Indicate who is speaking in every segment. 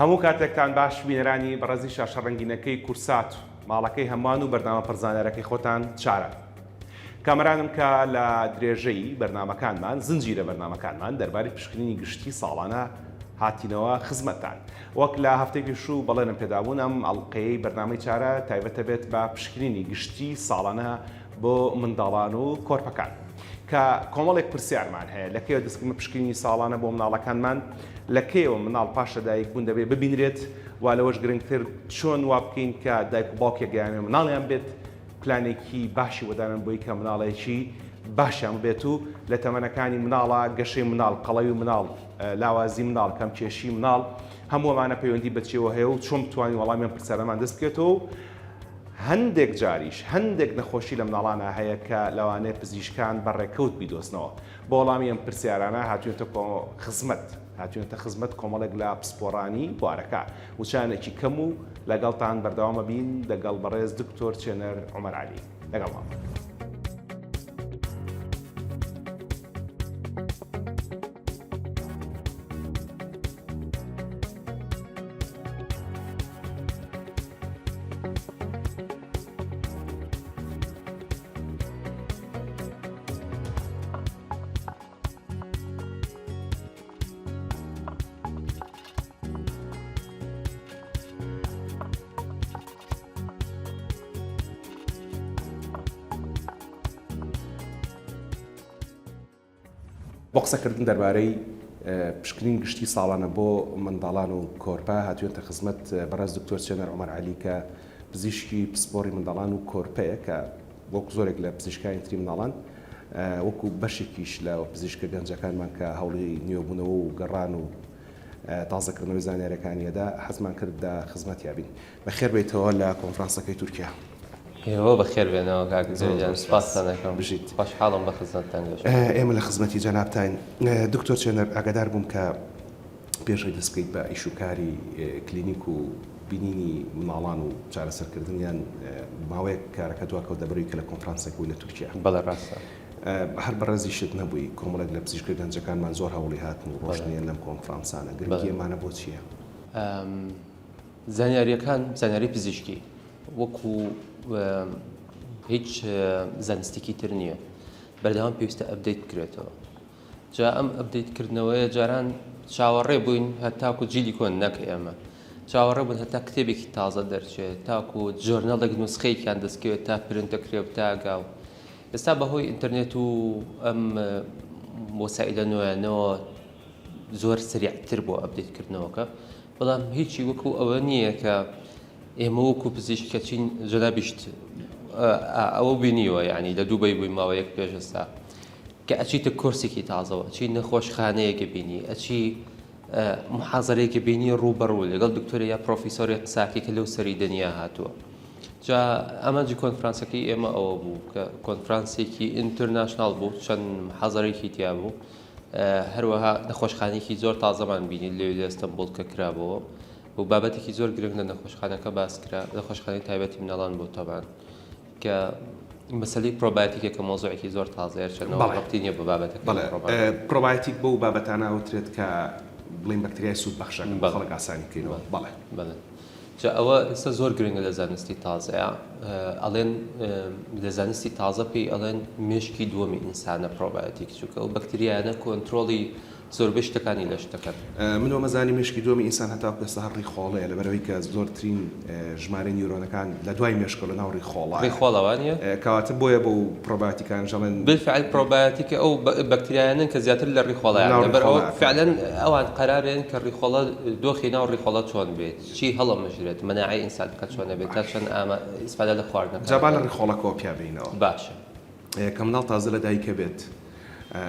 Speaker 1: هەموو کاتێکتان باش بینەرانی بەڕێزی شاشە ڕەنگینەکەی کورسات ماڵەکەی هەمووان و بەرنامە پڕزانیارەکەی خۆتان چارە. کامەرانم کە لە درێژەی بەرنامەکانمان زنجیرە بەرنامەکانمان دەربارەی پشکنینی گشتی ساڵانە هاتینەوە خزمەتتان. وەک لە هەفتەی پێشوو بەڵێنم پێدابوون ئەم ئەڵقەیەی بەرنامەی چارە تایبەتە بێت بە پشکنینی گشتی ساڵانە بۆ منداڵان و کۆرپەکان کە کۆمەڵێک پرسیارمان هەیە لە کەیەوە دەستکردنە پشکنینی ساڵانە بۆ مناڵەکانمان لە کەیەوە مناڵ پاش لەدایک بوون دەبێت ببینرێت و لەوەش گرنگتر چۆن وا بکەین کە دایک و باوکێک گەیانە مناڵیان بێت پلانێکی باشی بۆ دانەن بۆی کە مناڵێکی باشیان ببێت و لە تەمەنەکانی مناڵە گەشەی مناڵ قەڵەوی مناڵ لاوازی مناڵ کەم کێشی مناڵ هەموو ئەمانە پەیوەندی بە چیەوە هەیە و چۆن بتوانین وەڵامی ئەم پرسیارەمان دەست بکەوێتەوە و هەندێک جاریش هەندێک نەخۆشی لە مناڵانا هەیە کە لەوانەیە پزیشکان بە ڕێکەوت بیدۆزنەوە. بۆ وەڵامی ئەم پرسیارانە هاتووینەتە خزمەت هاتووینەتە خزمەت کۆمەڵێک لە پسپۆڕانی بوارەکە. وچانێکی کەم و لەگەڵتان بەردەوام ئەبین لەگەڵ بەڕێز دکتۆر چێنەر عومەر عەلی. لەگەڵمان بن. بۆ قسەکردن دەربارەی پشکنین گشتی ساڵانە بۆ منداڵان و کۆرپە هاتوێنتە خزمەت بەڕێز دکتۆر چێنەر عومەر عەلی کە پزیشکی پسپۆڕی منداڵان و کۆرپەیە کە وەک زۆرێک لە پزیشکانی تری منداڵان وەکو بەشێکیش لە پزیشکە گەنجەکانمان کە هەوڵی نوێبوونەوە و گەڕان و تازەکردنەوەی زانیاریەکانیەدا حەزمان کرد لە خزمەتیا بین. بەخێر بێیتەوە لە کۆنفرانسەکەی تورکیا.
Speaker 2: ئێوە بەخێر بێنەوە کاک زۆر گیان سوپاستان ئەکەم. بژیت. خۆشحاڵم بە خزمەتتان گەشتم.
Speaker 1: ئێمە لە خزمەتی جەنابتاین. دکتۆر چێنەر ئاگادار بووم کە پێش ئەوەی دەست بکەیت بە ئیش و کاری کلینیک و بینینی مناڵان و چارەسەرکردنیان ماوەیەک کارەکە دواکەوت لەبەرئەوەی کە لە کۆنفرانسێک بووی لە تورکیا.
Speaker 2: بەڵێ ڕاستە.
Speaker 1: هەر بەڕێزیشت نەبووی کۆمەڵێک لە پزیشکە گەنجەکانمان زۆر هەوڵی هاتن و ڕۆشتنیان لەم کۆنفرانسانە گرنگی ئەمانە بۆ چییە؟
Speaker 2: زانیاریەکان زانیاری پزیشکی وەکو هیچ زانستێکی تر نییە بەردەوام پێویستە update بکرێتەوە جا ئەم update کردنەوەیە جاران چاوەڕێ بووین هەتاکو جیلی کۆن نەک ئێمە چاوەڕێ بوون هەتا کتێبێکی تازە دەرچێت تاکو journal ێک نوسخەیەکیان دەستکەوێت تا پرنت دەکرێت و تاگا و ئێستا بەهۆی ئینتەرنێت و ئەم وەسائیلە نوێیانەوە زۆر سریعتر بۆ update کردنەوەکە بەڵام هیچی وەکو ئەوە نییە کە ئێمە وەکو پزیشک کە چین جەنابیشت ئەوە بینیوە یعنی لە دوبەی بووی ماوەیەک پێش ئێستا کە ئەچیتە کۆرسێکی تازەوە ئەچی نەخۆشخانەیەکە بینی ئەچی محازەرەیەکە بینی ڕووبەڕوو لەگەڵ دکتۆرە یا پرۆفیسۆری قساکی کە لەو سەری دنیا هاتووە جا ئامانجی کۆنفرانسەکەی ئێمە ئەوە بوو کە کۆنفرانسێکی international بوو چەند محازەرێکی تیا بوو هەروەها نەخۆشخانەیەکی زۆر تازەمان بینی لەوێ لە ئەستەنبوڵ کە کرابەوە و بابەتێکی زۆر گرنگ لە نەخۆشخانەکە باس کرا نەخۆشخانەی تایبەتی مناڵان بۆ تەبان کە مەسەلەی پرۆبایۆتیکە کە مەوزوعێکی زۆر تازەیە چەندەوە ڕەبتی نییە بە بابەتەکە
Speaker 1: پرۆبایۆتیک بەو بابەتانە ئەوترێت کە بڵێین بەکتریای سوود بەخشە بۆ خەڵک ئاسانی بکەینەوە بەڵێ
Speaker 2: بەڵێ جا ئەوە ئێستا زۆر گرنگە لە زانستی تازەیە ئەڵێن لە زانستی تازە پێی ئەڵێن مێشکی دووەمی ئینسانە پرۆبایۆتیک چونکە ئەو بەکتریایانە کۆنترۆڵی زۆربەی شتەکانی لەش دەکەن.
Speaker 1: من وەمەزانی مێشکی دووەمی ئینسان هەتاوەکو ئێستا هەر ڕیخۆڵەیە لەبەرئەوەی کە زۆرترین ژمارەی نیورۆنەکان لە دوای مێشکەوە لە ناو ڕیخۆڵایە.
Speaker 2: ڕیخۆڵە وانیە؟
Speaker 1: کەواتە بۆیە بەو پرۆبایۆتیکانەش ئەڵێن.
Speaker 2: بالفعل پرۆبایۆتیک ئەو بەکتریایانەن کە زیاتر لە ڕیخۆڵەیان لەبەر ئەوە فعلا ئەوان قەرارێن کە ڕیخۆڵە دۆخی ناو ڕیخۆڵە چۆن بێت چی هەڵەمژرێت مەناعەی ئینسان کە چۆن ئەبێت تا چەند ئامە ئیسفادە لە خواردنەکان
Speaker 1: جا با لە ڕیخۆڵەکەوە پیا بێینەوە.
Speaker 2: باشە.
Speaker 1: کە مناڵ تازە لە دایکە بێت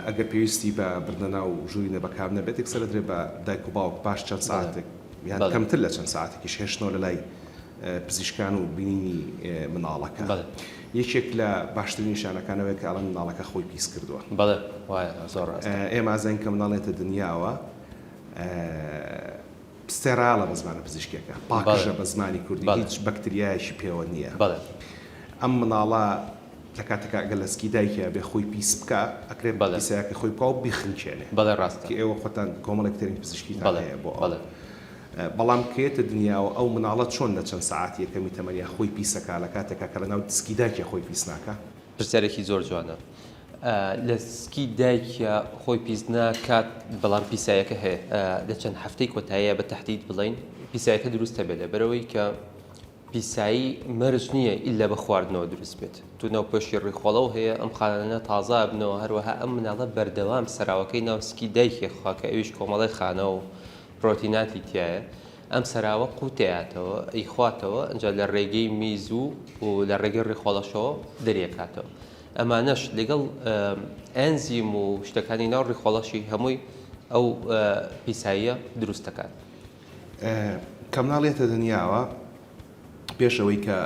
Speaker 1: ئەگەر پێویستی بە بردنە ناو ژووری نەبەکار نەبێت یەکسەر ئەدرێت بە دایک و باوک پاش چەند سەعاتێک یان کەمتر لە چەند سەعاتێکیش هێشتنەوە لە لای پزیشکان و بینینی مناڵەکە یەکێک لە باشترین نیشانەکان ئەوەیە کە ئەڵێن مناڵەکە خۆی پیس کردووە.
Speaker 2: بەڵێ وایە زۆر ڕاستە.
Speaker 1: ئێمە ئەزانین کە مناڵ یەتە دنیاوە sterile ە بە زمانە پزیشکیەکە، پاکژە بە زمانی کوردی، هیچ بەکتریایەکی پێوە نییە. ئەم مناڵە لە کاتێکا ئەگەر لە سکی دایکیا بێ خۆی پیس بکا، ئەکرێ پیسایەکەی خۆی بکا و بیخنکێنێ.
Speaker 2: بەڵێ ڕاستە.
Speaker 1: کە ئێوە خۆتان کۆمەڵێک تێرمی پزیشکیتان هەیە بۆ ئەوە. بەڵام کە یەتە دنیاوە ئەو مناڵە چۆن لە چەند سەعاتی یەکەمی تەمەنیا خۆی پیسەکا لە کاتێکا کە لە ناو سکی دایکیا خۆی پیس ناکا؟
Speaker 2: پرسیارێکی زۆر جوانە. لە سکی دایکیا خۆی پیس ناکات بەڵام پیسایەکە هەیە لە چەند هەفتەی کۆتاییە بە تەحدید بڵێین پیسایەکە دروست هەبێت لەبەرئەوەی کە پیسایی مەرج نییە ئیلا بە خواردنەوە دروست بێت تو ناوپۆشی ڕیخۆڵەو هەیە ئەم خانانە تازە ئەبنەوە هەروەها ئەم مناڵە بەردەوام سەراوەکەی ناو سکی دایکی خوا کە ئەویش کۆمەڵی خانە و پرۆتیناتی تیایە ئەم سەراوە قوتەیاتەوە ئەیخواتەوە ئەنجا لە ڕێگەی میز و و لە ڕێگەی ڕیخۆڵەشەوە دەریەکاتەوە ئەمانەش لەگەڵ ئەنزیم و شتەکانی ناو ڕیخۆڵەشی هەمووی ئەو پیساییە دروست دەکات.
Speaker 1: کە مناڵ یەتە دنیاوە پێش ئەوەی کە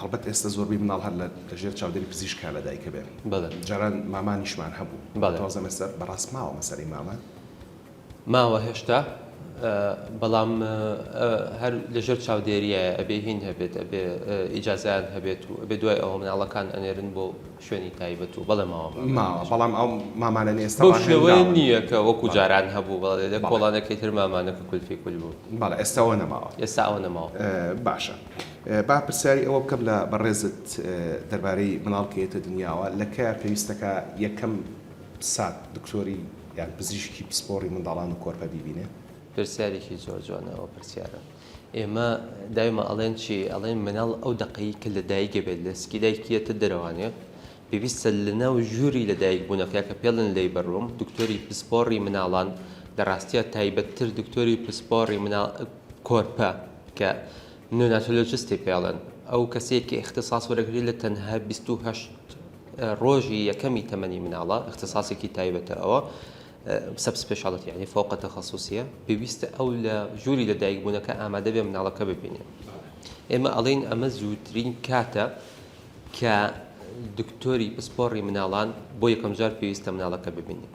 Speaker 1: هەڵبەت ئێستا زۆربەی مناڵ هەر لە ژێر چاودێری پزیشکا لە دایکە بێ جاران مامانیشمان هەبوو تازە ئێستا بەڕاست ماوە مەسەلەی مامان؟
Speaker 2: ماوە هێشتا بەڵام هەر لەژێر چاودێریایە ئەبێ هین هەبێت ئەبێ ئیجازەیان هەبێت و ئەبێ دوای ئەوە مناڵەکان ئەنێرن بۆ شوێنی تایبەت و بەڵێ ماوە
Speaker 1: ماوە بەڵام ئەو مامانە ئێستا
Speaker 2: بەو شێوەیە نییە کە وەکو جاران هەبوو بەڵێ لە کۆڵانەکەی تر مامانەکە کولفی کول بوو
Speaker 1: بەڵێ ئێستا ئەوە نەماوە
Speaker 2: ئێستا ئەوە نەماوە
Speaker 1: باشە با پرسیاری ئەوە بکەم لە بەڕێزت دەربارەی مناڵ کە یەتە دنیاوە لە کەیا پێویستەکە یەکەم سات دکتۆری یان پزیشکی پسپۆڕی منداڵان و کۆرپە بیبینێ؟
Speaker 2: پرسیارێکی زۆر جوانە ئەوە پرسیارە. ئێمە دایمە ئەڵێن چی؟ ئەڵێن مناڵ ئەو دەقەی کە لە دایک ئەبێت لە سکی دایکی یەتە دەرەوانێ پێویستە لە ناو ژووری لە دایک بوونەکەیا کە پێڵن labor room دکتۆری پسپۆڕی مناڵان لە ڕاستیا تایبەتتر دکتۆری پسپۆڕی مناڵ کۆرپە کە neonatologist ی پێڵێن ئەو کەسەیە کە ئیختیساس وەرەگرێت لە تەنها 28 ڕۆژی یەکەمی تەمەنی مناڵە ئیختیساسێکی تایبەتە ئەوە sub specialty یعنی فوق تەخەسوسیە پێویستە ئەو لە ژووری لە دایک بوونەکە ئامادە بێ مناڵەکە ببینێ ئێمە ئەڵین ئەمە زووترین کاتە کە دکتۆری پسپۆڕی مناڵان بۆ یەکەم جار پێویستە مناڵەکە ببینێ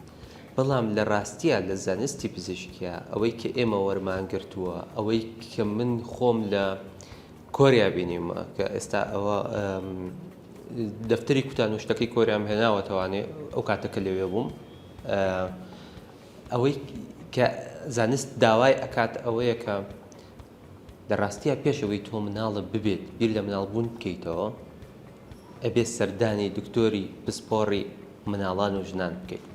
Speaker 2: بەڵام لە ڕاستیە لە زانستی پزیشکیە ئەوەی کە ئێمە وەرمان گرتووە ئەوەی کە من خۆم لە کۆریا بینیومە کە ئێستا ئەوە دەفتەری کوتان و شتەکەی کۆریام هێناوەتەوانێ ئەو کاتە کە لەوێ بووم ئەوەی کە زانست داوای ئەکات ئەوەیە کە لە ڕاستیە پێشەوەی تۆ مناڵە ببێت بیر لە مناڵ بوون بکەیتەوە ئەبێ سەردانی دکتۆری پسپۆڕی مناڵان و ژنان بکەیت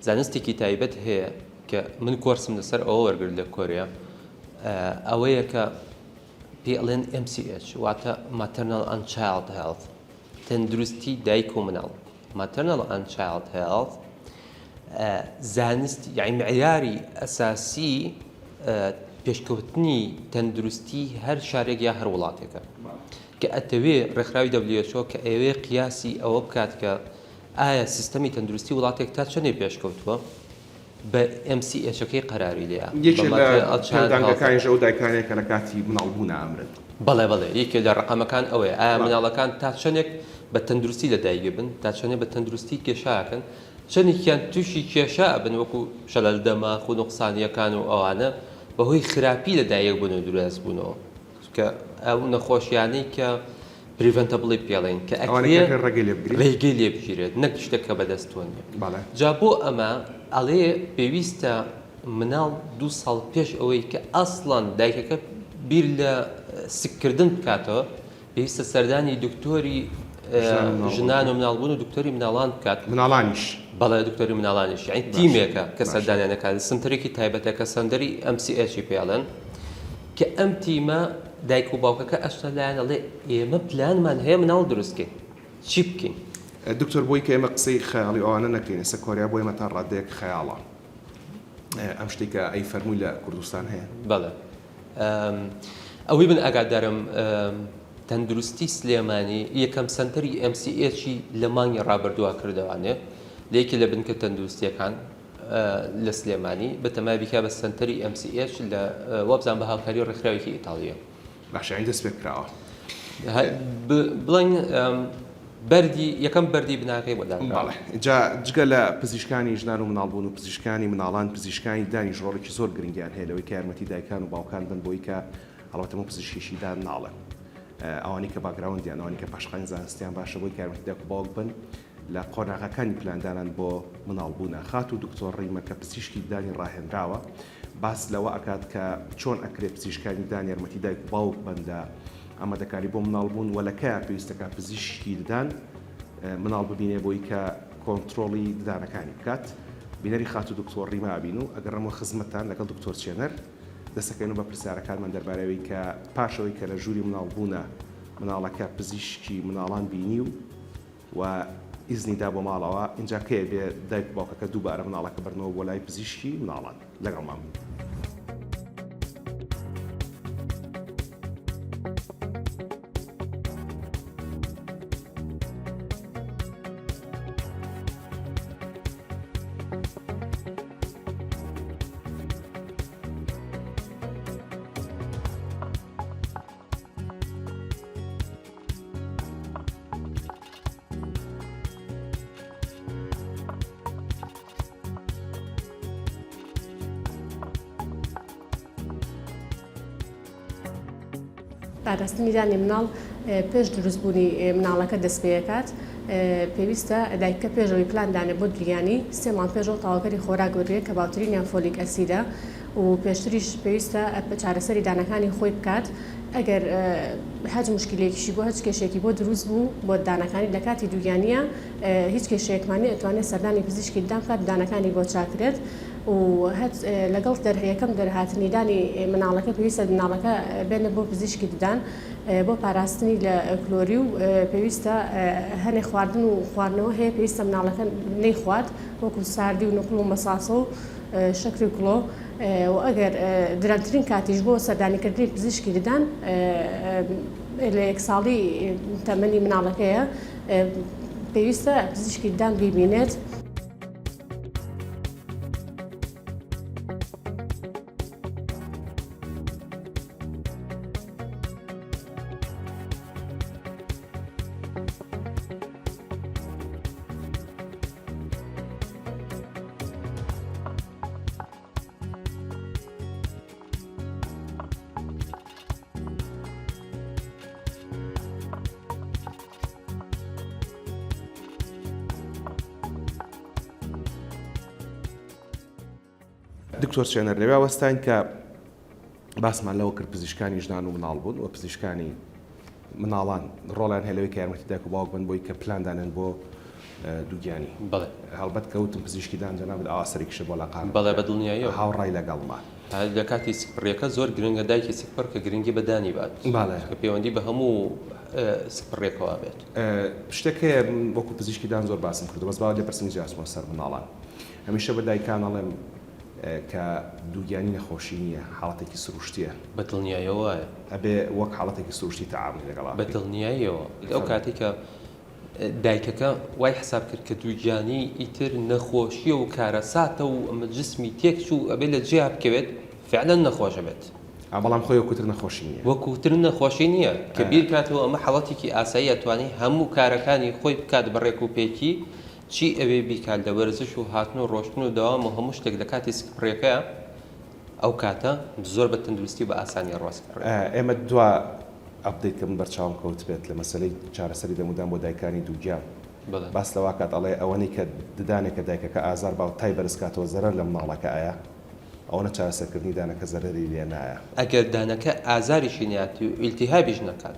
Speaker 2: زانستێکی تایبەت هەیە کە من کۆرسم لەسەر ئەوە وەرگرت لە کۆریا ئەوەیە کە پێی ئەڵێن MCH واتە Maternal and Child Health تەندروستی دایک و مناڵ Maternal and Child Health زانست یعنی معیاری ئەساسی پێشکەوتنی تەندروستی هەر شارێک یا هەر وڵاتێکە کە ئەتەوێ ڕێکخراوی WHO کە ئەیەوێ قیاسی ئەوە بکات کە ئایا سیستەمی تەندروستی وڵاتێک تا چەندێ پێشکەوتووە بە MCH ەکەی قەراری لێیە.
Speaker 1: یەکێ لە پێودانگەکانیش ئەو دایکانەیە کە لە کاتی مناڵبوونا ئەمرن.
Speaker 2: بەڵێ بەڵێ یەکێ لە ڕەقەمەکان ئەوەیە ئایا مناڵەکان تا چەندێک بە تەندروستی لە دایک ئەبن تا چەندێ بە تەندروستی کێشە ئەکەن چەندێکیان تووشی کێشە ئەبن وەکو شەلەل دەماخ و نوقسانیەکان و ئەوانە بەهۆی خراپی لە دایک بوون و دروست بوونەوە چونکە ئەو نەخۆشیانەی کە preventable ی پێڵێن کە ئەکرێ
Speaker 1: ڕێگەی لێ بگرێت
Speaker 2: ڕێگەی لێ بگیرێت نەک شتێک کە بەدەست تۆ نییە جا بۆ ئەمە ئەڵێ پێویستە مناڵ دوو ساڵ پێش ئەوەی کە ئەسڵەن دایکەکە بیر لە سکردن بکاتەوە پێویستە سەردانی دکتۆری ژنان و مناڵبوون و دکتۆری مناڵان بکات
Speaker 1: مناڵانیش
Speaker 2: بەڵێ دکتۆری مناڵانیش یعنی تیمێکە کە سەردانیان دەکات سنتەرێکی تایبەتە کە سەنتەری MCH ی پێڵێن کە ئەم تیمە دایک و باوکەکە ئەچنە لایان ئەڵێ ئێمە پلانمان هەیە مناڵ دروست کەین چی بکەین؟
Speaker 1: دکتۆر بۆی کە ئێمە قسەی خەیاڵی ئەوانە نەکەین ئێستا کۆریا بۆ ئێمە تا ڕادەیەک خەیاڵە ئەم شتێک کە ئەی فەرمووی لە کوردستان هەیە؟
Speaker 2: بەڵێ ئەوەی من ئاگادارم تەندروستی سلێمانی یەکەم سەنتەری MCH ی لە مانگی ڕابردووە کردەوانێ لە یەکێ لە بنکە تەندروستیەکان لە سلێمانی بەتەمای بیکا بە سەنتەری MCH لە وابزانم بە هاوکاری ڕێکخراوێکی ئیتاڵیە.
Speaker 1: باشە یانی دەست پێ کراوە.
Speaker 2: بڵێن بەردی یەکەم بەردی بناغەی بۆ دانراوە.
Speaker 1: بەڵێ جا جگە لە پزیشکانی ژنان و مناڵبوون و پزیشکانی مناڵان پزیشکانی دانیش ڕۆڵێکی زۆر گرنگیان هەیە لەوەی کە یارمەتی دایکان و باوکان بن بۆی کە هەڵبەتە من پزیشکێکی دان ناڵێم ئەوانەی کە background یان ئەوانەی کە پاشخانی زانستیان باشە بۆی کە یارمەتی دایک و باوک بن لە قۆناغەکانی پلاندانان بۆ مناڵبوونە. خاتوو دکتۆر ڕیمە کە پزیشکی ددانی ڕاهێنراوە. باس لەوە ئەکات کە چۆن ئەکرێ پزیشکانی ددان یارمەتی دایک و باوک بەن لە ئامادەکاری بۆ مناڵ بوون وە لە کەیا پێویستەکا پزیشکی ددان مناڵ ببینێ بۆی کە کۆنترۆڵی ددانەکانی بکات. بینەری خاتوو دکتۆر ڕیما ئەبین و ئەگەڕێمەوە خزمەتتان لەگەڵ دکتۆر چێنەر دەسەکەین و بە پرسیارەکانمان دەربارەی ئەوەی کە پاش ئەوەی کە لە ژووری مناڵ بوونە مناڵەکە پزیشکی مناڵان بینی و و ئیزنی دا بۆ ماڵەوە ئینجا کەی ئەبێ دایک و باوکەکە دووبارە مناڵەکە بەرنەوە بۆ لای پزیشکی مناڵان لەگەڵمان بن.
Speaker 3: پاراستنی دانی مناڵ پێش دروستبوونی مناڵەکە دەست پێکات پێویستە دایکە پێشەوەی پلان دانێ بۆ دووگیانی سێ مانگ پێشەوە تەواوکەری خۆراک وەرگرێت کە باوترینیان folic acid ە و پێشتریش پێویستە چارەسەری دانەکانی خۆی بکات ئەگەر هەچ موشکیلەیەکیشی بۆ هەچ کێشەیەکی بۆ دروست بوو بۆ دانەکانی لە کاتی دووگیانیە هیچ کێشەیەکمان نیە ئەتوانێت سەردانی پزیشکی ددان بکات دانەکانی بۆ چاکرێت و هەچ لەگەڵ دەر یەکەم دەرهاتنی دانی مناڵەکە پێویستە مناڵەکە بێنێ بۆ پزیشکی ددان بۆ پاراستنی لە کلۆری و پێویستە هەنێ خواردن و خواردنەوە هەیە پێویستە مناڵەکە نەیخوات وەکو ساردی و نوقڵ و مەساسە و شەکری کڵۆ و ئەگەر درەنگترین کاتیش بۆ سەردانیکردنی پزیشکی ددان لە یەک ساڵی تەمەنی مناڵەکەیە پێویستە پزیشکی ددان بیبینێت.
Speaker 1: دکتۆر چێنەر لەوێ وەستاین کە باسمان لەوە کرد پزیشکانی ژنان و مناڵ بوون و پزیشکانی مناڵان ڕۆڵیان هەیە لەوەی کە یارمەتی دایک و باوک بن بۆی کە پلان دانێن بۆ دووگیانی.
Speaker 2: بەڵێ.
Speaker 1: هەڵبەت کە وتم پزیشکی دان جەنابت ئاوا سەری کشە بۆ لاقان.
Speaker 2: بەڵێ بە دڵنیاییەوە.
Speaker 1: هاوڕای لەگەڵمە.
Speaker 2: لە کاتی سکپڕیەکە زۆر گرنگە دایکی سکپڕ کە گرنگی بە دانی بات.
Speaker 1: بەڵێ.
Speaker 2: چونکە پەیوەندی بە هەموو سکپڕیەکەوە بێت.
Speaker 1: شتێک هەیە من وەکو پزیشکی دان زۆر باسم کردووە بەس با لێپرسم ئینجا ئەچمەوە سەر مناڵان. هەمیشە بە دایکان ئەڵێم کە دووگیانی نەخۆشی نییە، حاڵەتێکی سروشتییە.
Speaker 2: بە دڵنیاییەوە وایە.
Speaker 1: ئەبێ وەک حاڵەتێکی سروشتی تەعامولی لەگەڵا
Speaker 2: بکەی. بە دڵنیاییەوە. ئەو کاتەی کە دایکەکە وای حساب کرد کە دووگیانی ئیتر نەخۆشییە و کارەساتە و ئەمە جسمی تێکچوو ئەبێ لە جێیا بکەوێت، فعلەن نەخۆش ئەبێت.
Speaker 1: بەڵام خۆی وەکوتر نەخۆشی نییە.
Speaker 2: وەکوتر نەخۆشی نییە. کە بیر کاتەوە ئەمە حاڵەتێکی ئاساییە ئەتوانی هەموو کارەکانی خۆی بکات بە ڕێکوپێکی، چی ئەوێ بیکات لە وەرزش و هاتن و ڕۆشتن و دەوام و هەموو شتێک لە کاتی سکپڕیەکەیا ئەو کاتە زۆر بە تەندروستی و بە ئاسانی ئەڕوا سکپڕیەکە.
Speaker 1: ئێمە دوا update کە من بەرچاوم کەوتبێت لە مەسەلەی چارەسەری دەمودان بۆ دایکانی دووگیان باس لەوە کات ئەڵێ ئەوەنەی کە ددانێکە دایکەکە ئازار با و تای بەرز کاتەوە زەرەر لە مناڵەکە ئەیا ئەوەنە چارەسەرکردنی دانەکە زەرەری لێ نایە.
Speaker 2: ئەگەر دانەکە ئازاریشی نەیات و ئیلتیهابیش نەکات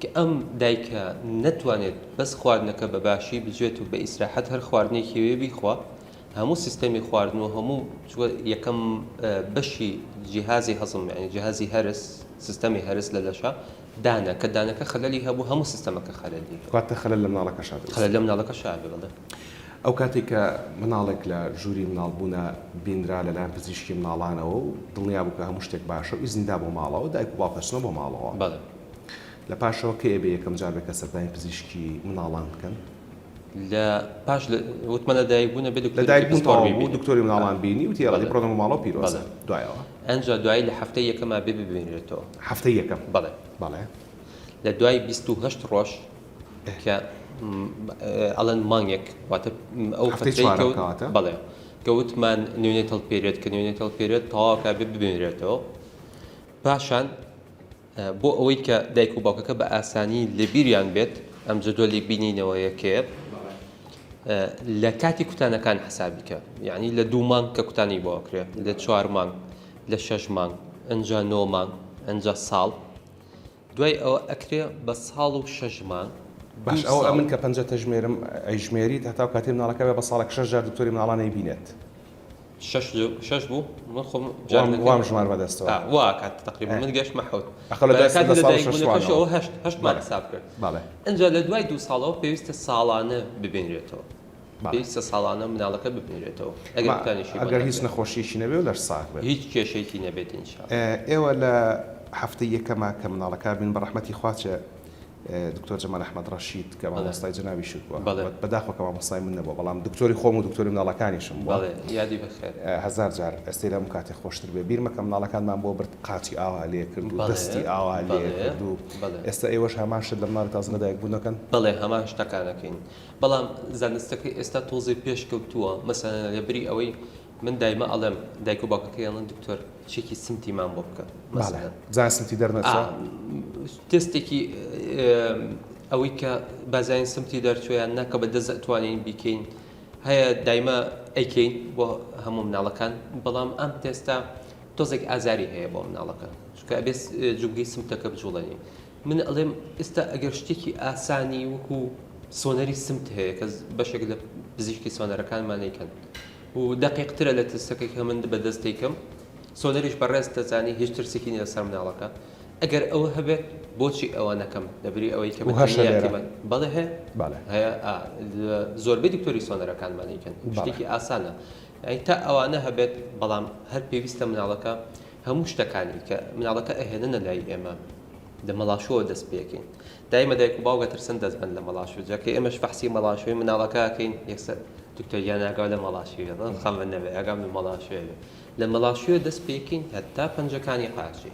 Speaker 2: کە ئەم دایکە نەتوانێت بەس خواردنەکە بە باشی بجوێت و بە ئیسراحەت هەر خواردنێکی وێ بیخوا هەموو سیستەمی خواردن و هەموو چوە یەکەم بەشی جیهازی هەزم یعنی جیهازی هەرس سیستەمی هەرس لە لەشە دانە کە دانەکە خەلەلی هەبوو هەموو سیستەمەکە خەلەلی هەبوو.
Speaker 1: کەواتە خەلەل لە مناڵەکەشا دروست
Speaker 2: خەلەل لە مناڵەکەشا ئەبێ بەڵێ.
Speaker 1: ئەو کاتەی کە مناڵێک لە ژووری مناڵبوونا بینرا لەلایەن پزیشکی مناڵانەوە و دڵنیا بوو کە هەموو شتێک باشە و ئیزنی دا بۆ ماڵەوە، دایک و باوک ئەچنەوە بۆ ماڵەوە.
Speaker 2: بەڵێ.
Speaker 1: لە پاشەوە کەی ئەبێ یەکەم جار بێ کە سەردانی پزیشکی مناڵان بکەن؟
Speaker 2: لە پاش لە وتمە لە دایک بوون ئەبێ
Speaker 1: لە
Speaker 2: دکتۆرێکی
Speaker 1: دایک بوون
Speaker 2: پسپۆڕ
Speaker 1: تەواو بوو
Speaker 2: بیبینێ.
Speaker 1: دکتۆری مناڵان بینی وتی ئەڵێ
Speaker 2: بەڵێ.
Speaker 1: بڕۆنە بۆ ماڵەوە پیرۆزە.
Speaker 2: بەڵێ.
Speaker 1: دوایەوە؟
Speaker 2: ئەنجا دوایی لە هەفتەی یەکەما بێ ببینرێتەوە.
Speaker 1: هەفتەی یەکەم؟
Speaker 2: بەڵێ.
Speaker 1: بەڵێ.
Speaker 2: لە دوای 28 ڕۆژ کە ئەڵێن مانگێک واتە ئەو
Speaker 1: هەفتەی
Speaker 2: فترەی
Speaker 1: چوارەم
Speaker 2: کە
Speaker 1: کەواتە؟
Speaker 2: بەڵێ کە وتمان neonatal period کە neonatal period تەواو کە بێ ببینرێتەوە پاشان بۆ ئەوەی کە دایک و باوکەکە بە ئاسانی لەبیریان بێت ئەم جەدوەلی بینینەوەیەکەیە لە کاتی کوتانەکان حسابی کە یعنی لە دوو مانگ کە کوتانی بۆ ئەکرێ لە چوار مانگ. لە شەش مانگ ئەنجا نۆ مانگ ئەنجا ساڵ دوای ئەوە ئەکرێ بە ساڵ و شەش مانگ
Speaker 1: باش ئەوە ئەمن کە پەنجە تەژمێرم ئەیژمێریت هەتاو کاتێ مناڵەکە بێ بە ساڵێک شەش جار دکتۆری مناڵان ئەیبینێت.
Speaker 2: شەش شەش بوو من خۆم
Speaker 1: وام ژمار بەدەستەوە
Speaker 2: وا کات تقریبا من گەشتمە حەوت ئەخە لە کاتی لەدایکبوونەکەشەوە هەشت هەشتمان حساب کرد
Speaker 1: بەڵێ
Speaker 2: ئینجا لە دوای دوو ساڵەوە پێویستە ساڵانە ببینرێتەوە پێویستە ساڵانە مناڵەکە ببینرێتەوە
Speaker 1: ئەگەر بتانیشی ئەگەر هیچ نەخۆشیەکی نەبێ و لەش ساغ بێت
Speaker 2: هیچ کێشەیەکی نەبێت ان شاء
Speaker 1: اللە. ئێوە لە هەفتەی یەکەما کە مناڵەکە بین بە ڕەحمەتی خوا چێ دکتۆر جەمال ئەحمەد ڕەشید کە مامۆستای جەنابیشت بووە بەداخەوە کە مامۆستای من نەبووە بەڵام دکتۆری خۆم و دکتۆری مناڵەکانیشم بووە
Speaker 2: یادی بەخێر
Speaker 1: هەزار جار ئێستەی لە هەموو کاتێ خۆشتر بێ بیرمە کە مناڵەکانمان بۆ برد قاچی ئاوا لێ کرد و دەستی ئاوا لێ کرد و ئێستا ئێوەش هەمان شت لە مناڵی تازە لەدایک بوو دەکەن؟
Speaker 2: بەڵێ هەمان شتەکان ئەکەین بەڵام زانستەکەی ئێستا تۆزێ پێشکەوتووە مەسەلەن لە بری ئەوەی من دایمە ئەڵێم دایک و باوکەکەی ئەڵێن دکتۆر چێکی سمتیمان بۆ بکە
Speaker 1: مەسەلەن بزانە سمتی دەرنەچووە
Speaker 2: تێستێکی ئەوەی کە بازانین سمتی دەرچووە یان نا کە بە دەست ئەتوانین بیکەین هەیە دایمە ئەیکەین بۆ هەموو مناڵەکان بەڵام ئەم تێستە تۆزێک ئازاری هەیە بۆ مناڵەکە چونکە ئەبێ جومگەی سمتەکە بجوڵێنی من ئەڵێم ئێستا ئەگەر شتێکی ئاسانی وەکو سۆنەری سمت هەیە کە بەشێک لە پزیشکی سۆنەرەکانمان ئەیکەن و دەقیقترە لە تستەکەی کە من بە دەست دەیکەم سۆنەریش بەڕێز دەزانی هیچ ترسێکی نیە لەسەر مناڵەکە ئەگەر ئەوە هەبێت بۆچی ئەوە نەکەم لەبری ئەوەی کە بەڵێ هەیە هەیە زۆربەی دکتۆری سۆنەرەکانمان ئەیکەن شتێکی ئاسانە یانی تا ئەوانە هەبێت بەڵام هەر پێویستە مناڵەکە هەموو شتەکانی کە مناڵەکە ئەهێننە لای ئێمە لە مەڵاشۆوە دەست پێکەین دایمە دایک و باوک ئەترسن دەست بەن لە مەڵاشۆ جا کە ئێمەش فەحسی مەڵاشۆی مناڵەکە ئەکەین یەکسەر دکتۆر گیان ئاگاو لە مەڵاشوێ بە خەمت نەبێ ئاگام لە مەڵاشوێ بێ لە مەڵاشوێ دەست پێکەین هەتا پەنجەکانی قاچی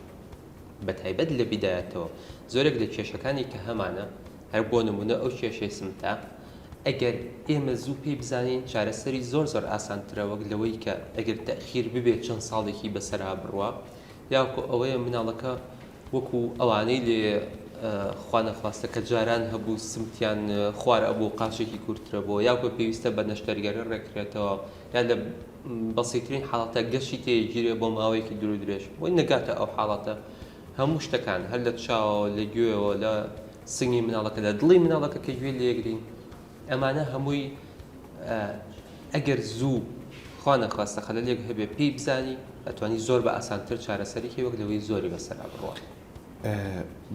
Speaker 2: بە تایبەت لە بیدایەتەوە زۆرێک لە کێشەکانی کە هەمانە هەر بۆ نمونە ئەو کێشەی سمتە ئەگەر ئێمە زوو پێی بزانین چارەسەری زۆر زۆر ئاسانترە وەک لەوەی کە ئەگەر تەئخیر ببێت چەند ساڵێکی بەسەرا بڕوا یاکۆ ئەوەیە مناڵەکە وەکو ئەوانەی لێ خوا نەخواستە کە جاران هەبوو سمتیان خوار ئەبوو قاچێکی کورترە بۆ یاکۆ پێویستە بە نەشتەرگەری ڕێکرێتەوە یا لە بەسیترین حاڵەتە گەشی تێگیرێ بۆ ماوەیەکی دوور درێژ بۆی نەگاتە ئەو حاڵەتە هەموو شتەکان هەر لە چاوەوە لە گوێوە لە سنگی مناڵەکە لە دڵی مناڵەکە کە گوێ لێگرین ئەمانە هەمووی ئەگەر زوو خوا نەخواستە خەلەلێک هەبێ پێی بزانی ئەتوانی زۆر بە ئاسانتر چارەسەری کەی وەک لەوەی زۆری بەسەرا بڕوا.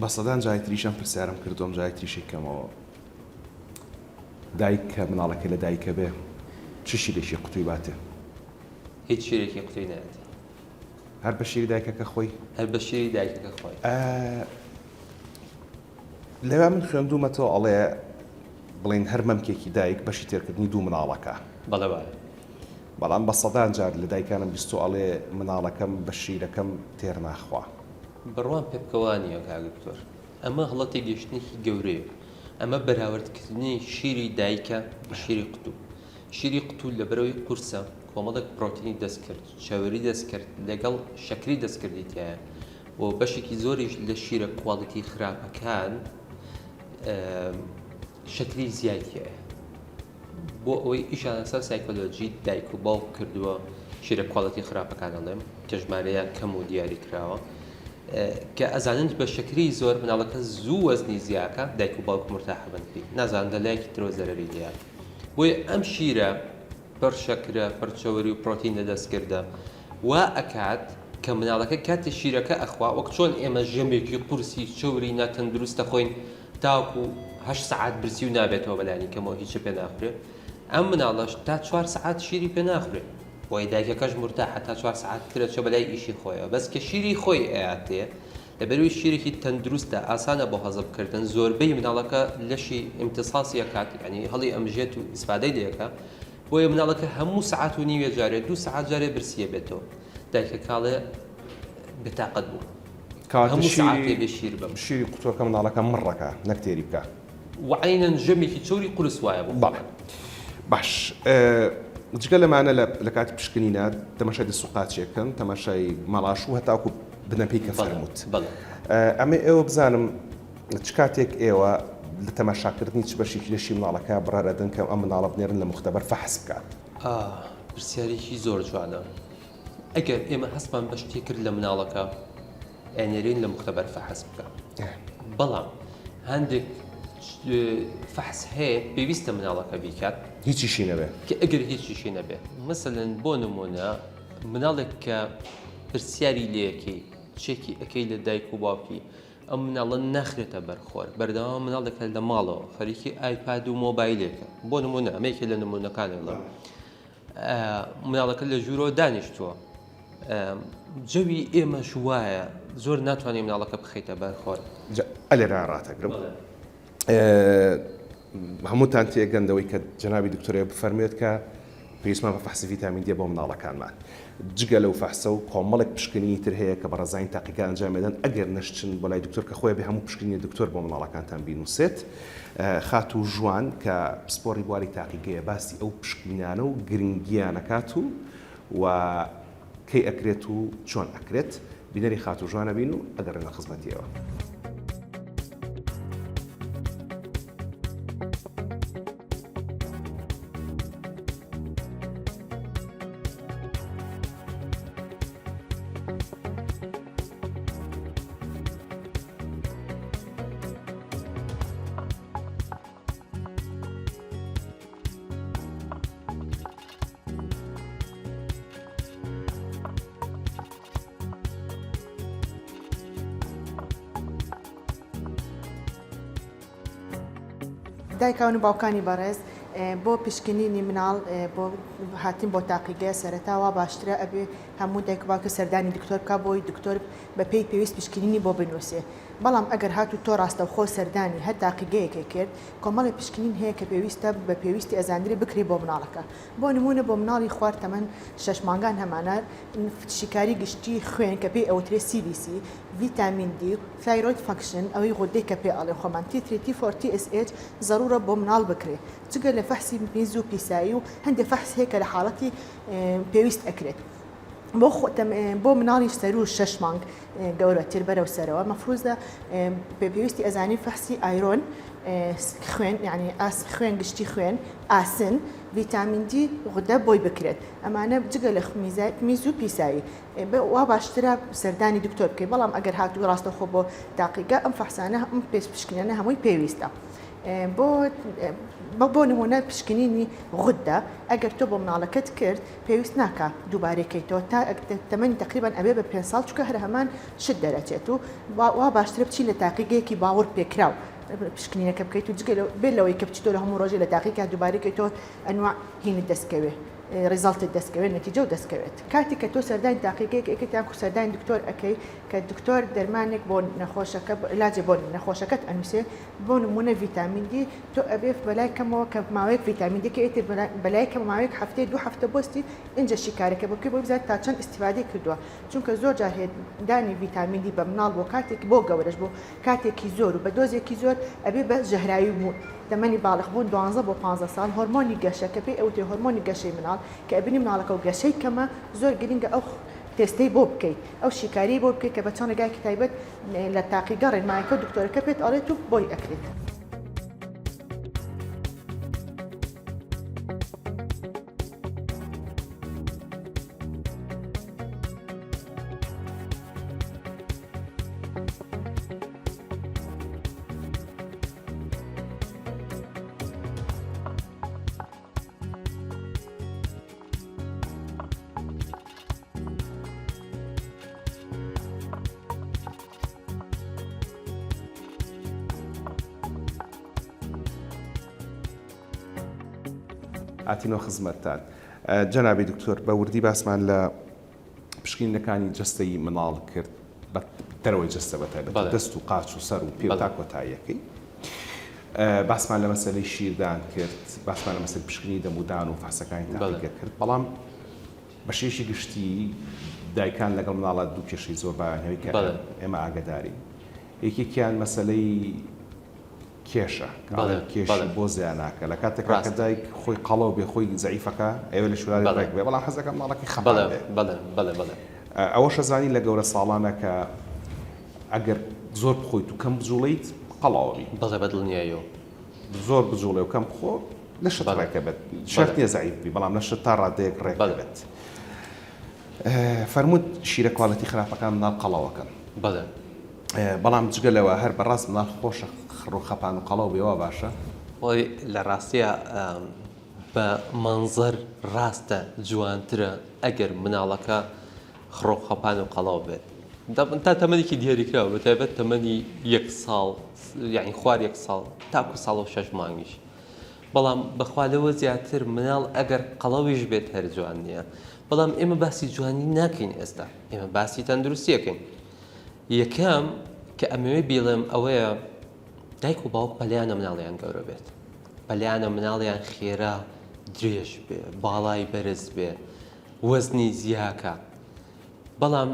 Speaker 1: بە سەدان جاری تریش ئەم پرسیارەم کردووە ئەم جاری تریشی کەمەوە دایک کە مناڵەکەی لە دایکە بێ چ شیرێکی قوتوی باتێ؟
Speaker 2: هیچ شیرێکی قوتوی نایەتێ.
Speaker 1: هەر بە شیری دایکەکە خۆی؟
Speaker 2: هەر بە شیری دایکەکە خۆی.
Speaker 1: لەوێ من خوێندوومەتەوە ئەڵێ بڵێین هەر مەمکێکی دایک بەشی تێرکردنی دوو مناڵەکە.
Speaker 2: بەڵێ وایە.
Speaker 1: بەڵام بە سەدان جار لە دایکانم بیستووە ئەڵێ مناڵەکەم بە شیرەکەم تێر ناخوا.
Speaker 2: بڕوام پێ بکە وا نییە کاک دکتۆر. ئەمە هەڵە تێگەیشتنێکی گەورەیە. ئەمە بەراوردکردنی شیری دایکە بە شیری قوتوو. شیری قوتوو لەبەرئەوەی قورسە کۆمەڵێک پرۆتینی دەستکرد، چەوری دەستکرد لەگەڵ شەکری دەستکردی تیایە. و بەشێکی زۆریش لە شیرە quality خراپەکان شەکری زیای تیایە بۆ ئەوەی ئیشیان لەسەر سایکۆلۆژی دایک و باوک کردووە شیرە quality خراپەکان ئەڵێم کە ژمارەیان کەم و دیاری کراوە کە ئەزانن بە شەکری زۆر مناڵەکە زوو وەزنی زیاکە دایک و باوک مرتاحە بن پێی نازانن لە لایەکی ترەوە زەرەری لێیە بۆیە ئەم شیرە پڕ شەکرە، پڕ چەوری و پڕۆتین لە دەستکردە، وا ئەکات کە مناڵەکە کاتێ شیرەکە ئەخوا وەک چۆن ئێمە ژەمێکی قورسی چەوری ناتەندروست دەخۆین تاوەکو هەشت سەعات برسی و نابێتەوە بەلانی کەمەوە هیچی پێ ناخورێ ئەم مناڵەش تا چوار سەعات شیری پێ ناخورێ بۆیە دایکەکەش مورتاحە تا چوار سەعات تر ئەچێ بەلای ئیشی خۆیەوە بەس کە شیری خۆی ئەیاتێ لەبەروی شیرێکی تەندروستە ئاسانە بۆ هەزم کردن زۆربەی مناڵەکە لەشی ئیمتساسی ئەکات یانی هەڵی ئەمژێت و ئیسفادەی لێ ئەکا بۆیە مناڵەکە هەموو سەعات و نیوێ جارێ دوو سەعات جارێ برسی ئەبێتەوە دایکەکە ئەڵێ بێتاقەت بووم
Speaker 1: کەواتە
Speaker 2: هەموو سەعاتێ
Speaker 1: شیری
Speaker 2: بێ شیر بم.
Speaker 1: شیری قوتوەکە مناڵەکە مڕ ئەکا نەک تێری بکا.
Speaker 2: وەعەینەن ژەمێکی چەوری قورس وایە بۆ
Speaker 1: بەڵێ
Speaker 2: خۆمان.
Speaker 1: باش جگە لەمانە لە لە کاتی پشکنینە تەماشای دەست و قاچی ئەکەن تەماشای مەڵاش و هەتاکو بنەپێی کە فەرمووت ئەمە ئێوە بزانم چ کاتێک ئێوە لە تەماشاکردنی چ بەشێکی لەشی مناڵەکە بڕار ئەدەن کە ئەم مناڵە بنێرن لە مختبەر فەحس بکات؟
Speaker 2: پرسیارێکی زۆر جوانە. ئەگەر ئێمە هەستمان بە شتێک کرد لە مناڵەکە ئەنێرین لە مختبەر فەحس بکە بەڵام هەندێک فەحس هەیە پێویستە مناڵەکە بیکات
Speaker 1: هیچیشی نەبێ
Speaker 2: کە ئەگەر هیچیشی نەبێ مەسەلەن بۆ نمونە مناڵێک کە پرسیاری لەکەی چێکی ئەەکەی لە دایک و باوکی ئەم مناڵە ناخرێتە بەر خۆر بەردەوام مناڵێکە لە ماڵەوە خەریکی ئایپاد و مۆبایلێکە بۆ نمونە ئەمەیەکە لە نمونەکانی ڵێم مناڵەکە لە ژوورەوە دانیشتووە جەوی ئێمەش وایە زۆر ناتوانانی مناڵەکە بخەیتە بەر خۆر
Speaker 1: ئەلێرا ڕاتەگرم هەمووتان تێگەن لەوەی کە جەنابی دکتۆرە بفەرموێت کە پێویستمان بە فەحسی ڤیتامین دی بۆ مناڵەکانمان. جگە لەو فەحسە و کۆمەڵێک پشکنینی تر هەیە کە بەڕێزانی تاقیگە ئەنجامی دەدەن ئەگەر نەشچن بۆ لای دکتۆر کە خۆی بێ هەموو پشکنینی دکتۆر بۆ مناڵەکانتان بینوسێت. خاتوو ژوان کە پسپۆڕی بواری تاقیگەیە باسی ئەو پشکنینانە و گرنگیانەکات و و کەی ئەکرێت و چۆن ئەکرێت. بینەری خاتوو ژوان ئەبین و ئەگەڕێینە خزمەتی ئێوە.
Speaker 4: دایکان و باوکانی بەڕێز بۆ پشکنینی مناڵ بۆ هاتن بۆ تاقیگە سەرەتا وا باشترە ئەبێ هەموو دایک و باوکە سەردانی دکتۆر بکا بۆی دکتۆر بە پێی پێویست پشکنینی بۆ بنووسێ بەڵام ئەگەر هاتوو تۆ ڕاستەوخۆ سەردانی هەر تاقیگەیەکێ کرد کۆمەڵی پشکنین هەیە کە پێویستە بە پێویستی ئەزاندرێ بکرێ بۆ مناڵەکە بۆ نموونە بۆ مناڵی خوار تەمەن شەش مانگان هەمانە شیکاری گشتی خوێن کە پێی ئەوترێ CBC، ڤیتامین دی، thyroid function، ئەوەی غودەی کە پێ ئەڵێن خۆمان T three T four TSH زەڕوورە بۆ مناڵ بکرێ جگە لە فەحسی میز و پیسایی و هەندێ فەحس هەیە کە لە حاڵەتی پێویست ئەکرێت. بۆ بۆ مناڵی سەروو شەش مانگ گەورەتر بەرەو سەرەوە مەفروزە پێویستی ئەزانی فەحسی iron خوێن یعنی ئاس خوێن گشتی خوێن ئاسن ڤیتامین دی غودە بۆی بکرێت ئەمانە جگە لە میز و پیسایی وا باشترە سەردانی دکتۆر بکەیت بەڵام ئەگەر هاتوو ڕاستەوخۆ بۆ تاقیگە ئەم فەحسانە ئەم پێش پشکنینانە هەمووی پێویستە بۆ بۆ نمونە پشکنینی غودە ئەگەر تۆ بۆ مناڵەکەت کرد پێویست ناکا دووبارەی کەیتەوە تا تەمەنی تەقریبەن ئەبێ بە پێنج ساڵ چونکە هەر هەمان شت دەرەچێت و وا باشترە بچی لە تاقیگەیەکی باوەڕ پێکراو پشکنینەکە بکەیت و جگە بێ لەوەی کە بچیتەوە لە هەموو ڕۆژێ لە تاقیگە دووبارەی کەیتەوە ئەنوا هینت دەستکەوێ result ت دەستکەوێت نەتیجە و دەستکەوێت کاتێک کە تۆ سەردانی تاقیگەیەک ئەکەیت یان کو سەردانی دکتۆر ئەکەی کە دکتۆر دەرمانێک بۆ نەخۆشەکە علاجێ بۆ نەخۆشەکەت ئەنووسێ بۆ نموونە ڤیتامین دی تۆ ئەبێ بەلای کەمەوە کە ماوەیەک ڤیتامین دی کە ئیتر بەلای کەمەوە ماوەیەک هەفتەی دوو هەفتە بۆستی ئینجا شیکارەکە بۆ بکەی بۆی بزانیت تا چەند ئیستیفادەی کردووە چونکە زۆر جار هەیە دانی ڤیتامین دی بە مناڵ بۆ کاتێک بۆ گەورەش بۆ کاتێکی زۆر و بە دۆزێکی زۆر ئەبێ بە ژەهراوی بوون تەمەنی باڵغ بوون دوانزە بۆ پانزە ساڵ هۆرمۆنی گەشە کە پێی ئەوترێ هۆرمۆنی گەشەی مناڵ کە ئەبینی مناڵەکە و گەشەی کەمە زۆر گرنگە ئەو تێستەی بۆ بکەیت ئەو شیکاریەی بۆ بکەیت کە بە چەند ڕێگایەکی تایبەت لە تاقیگە ڕێنمایەکە و دکتۆرەکە پێت ئەڵێت و بۆی ئەکرێت.
Speaker 1: هاتینەوە خزمەتتان جەنابی دکتۆر بە وردی باسمان لە پشکنینەکانی جەستەی مناڵ کرد بە دەرەوەی جەستە بە تایبەت دەست و قاچ و سەر و پێ تا کۆتاییەکەی باسمان لە مەسەلەی شیردان کرد باسمان لە مەسەل پشکنی دەمودان و فاسەکانی تاقیگە کرد بەڵام بە شێوەیەکی گشتی دایکان لەگەڵ مناڵە دوو کێشەی زۆر باویان هەیە کە ئێمە ئاگەدارین یەکێکیان مەسەلەی کێشە کێشی بۆ زیاناکە لە کاتێک کە دایک خۆی قەڵەو بێ خۆی زەعیفەکە ئەوێ لە شوراری ڕێک بێ بەڵام حەزەکە مناڵەکەی خەپان بێ ئەوەشە زانین لە گەورە ساڵانە کە ئەگەر زۆر بخۆیت و کەم بجوڵیت قەڵەوە بی
Speaker 2: بەڵێ بە دڵنیاییەوە
Speaker 1: زۆر بجوڵێ و کەم بخۆ لەشت ڕێکە بێت شەرت نییە زەعیف بی بەڵام لەشت تا ڕادەیەک ڕێک بێت. فەرمووت شیرە quality خراپەکان مناڵ قەڵەوەکەن.
Speaker 2: بەڵێ.
Speaker 1: بەڵام جگە لەوە هەر بەڕاست مناڵ خۆشە خڕ و خەپان و قەڵەو بێ وا باشە؟
Speaker 2: وەڵی لە ڕاستیا بە مەنزەر ڕاستە جوانترە ئەگەر مناڵەکە خڕ و خەپان و قەڵەو بێت تا تەمەنێکی دیاریکراو بە تایبەت تەمەنی یەک ساڵ یعنی خوار یەک ساڵ تاکو ساڵ و شەش مانگیش بەڵام بەخوا لەوە زیاتر مناڵ ئەگەر قەڵەویش بێت هەر جوان نییە بەڵام ئێمە باسی جوانی ناکەین ئێستا ئێمە باسی تەندروستیەکەین یەکەم کە ئەمەوێ بیڵێم ئەوەیە دایک و باوک پەلیانە مناڵیان گەورە بێت پەلیانە مناڵیان خێرا درێژ بێ باڵای بەرز بێ وەزنی زیاکە بەڵام